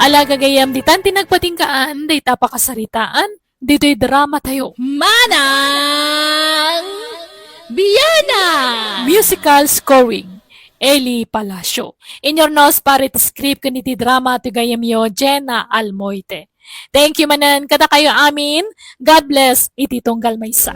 Ala gagayyem, ditan ti nagpatinggaan dayta a pakasaritaan ditoy dramatayo. Manang Biana! Musical scoring, Eli Palacio. Inurnos para iti script ken iti drama ti gayyemyo, Jenna Almoite. Thank you manen kadakayo amin. God bless iti tunggal maysa.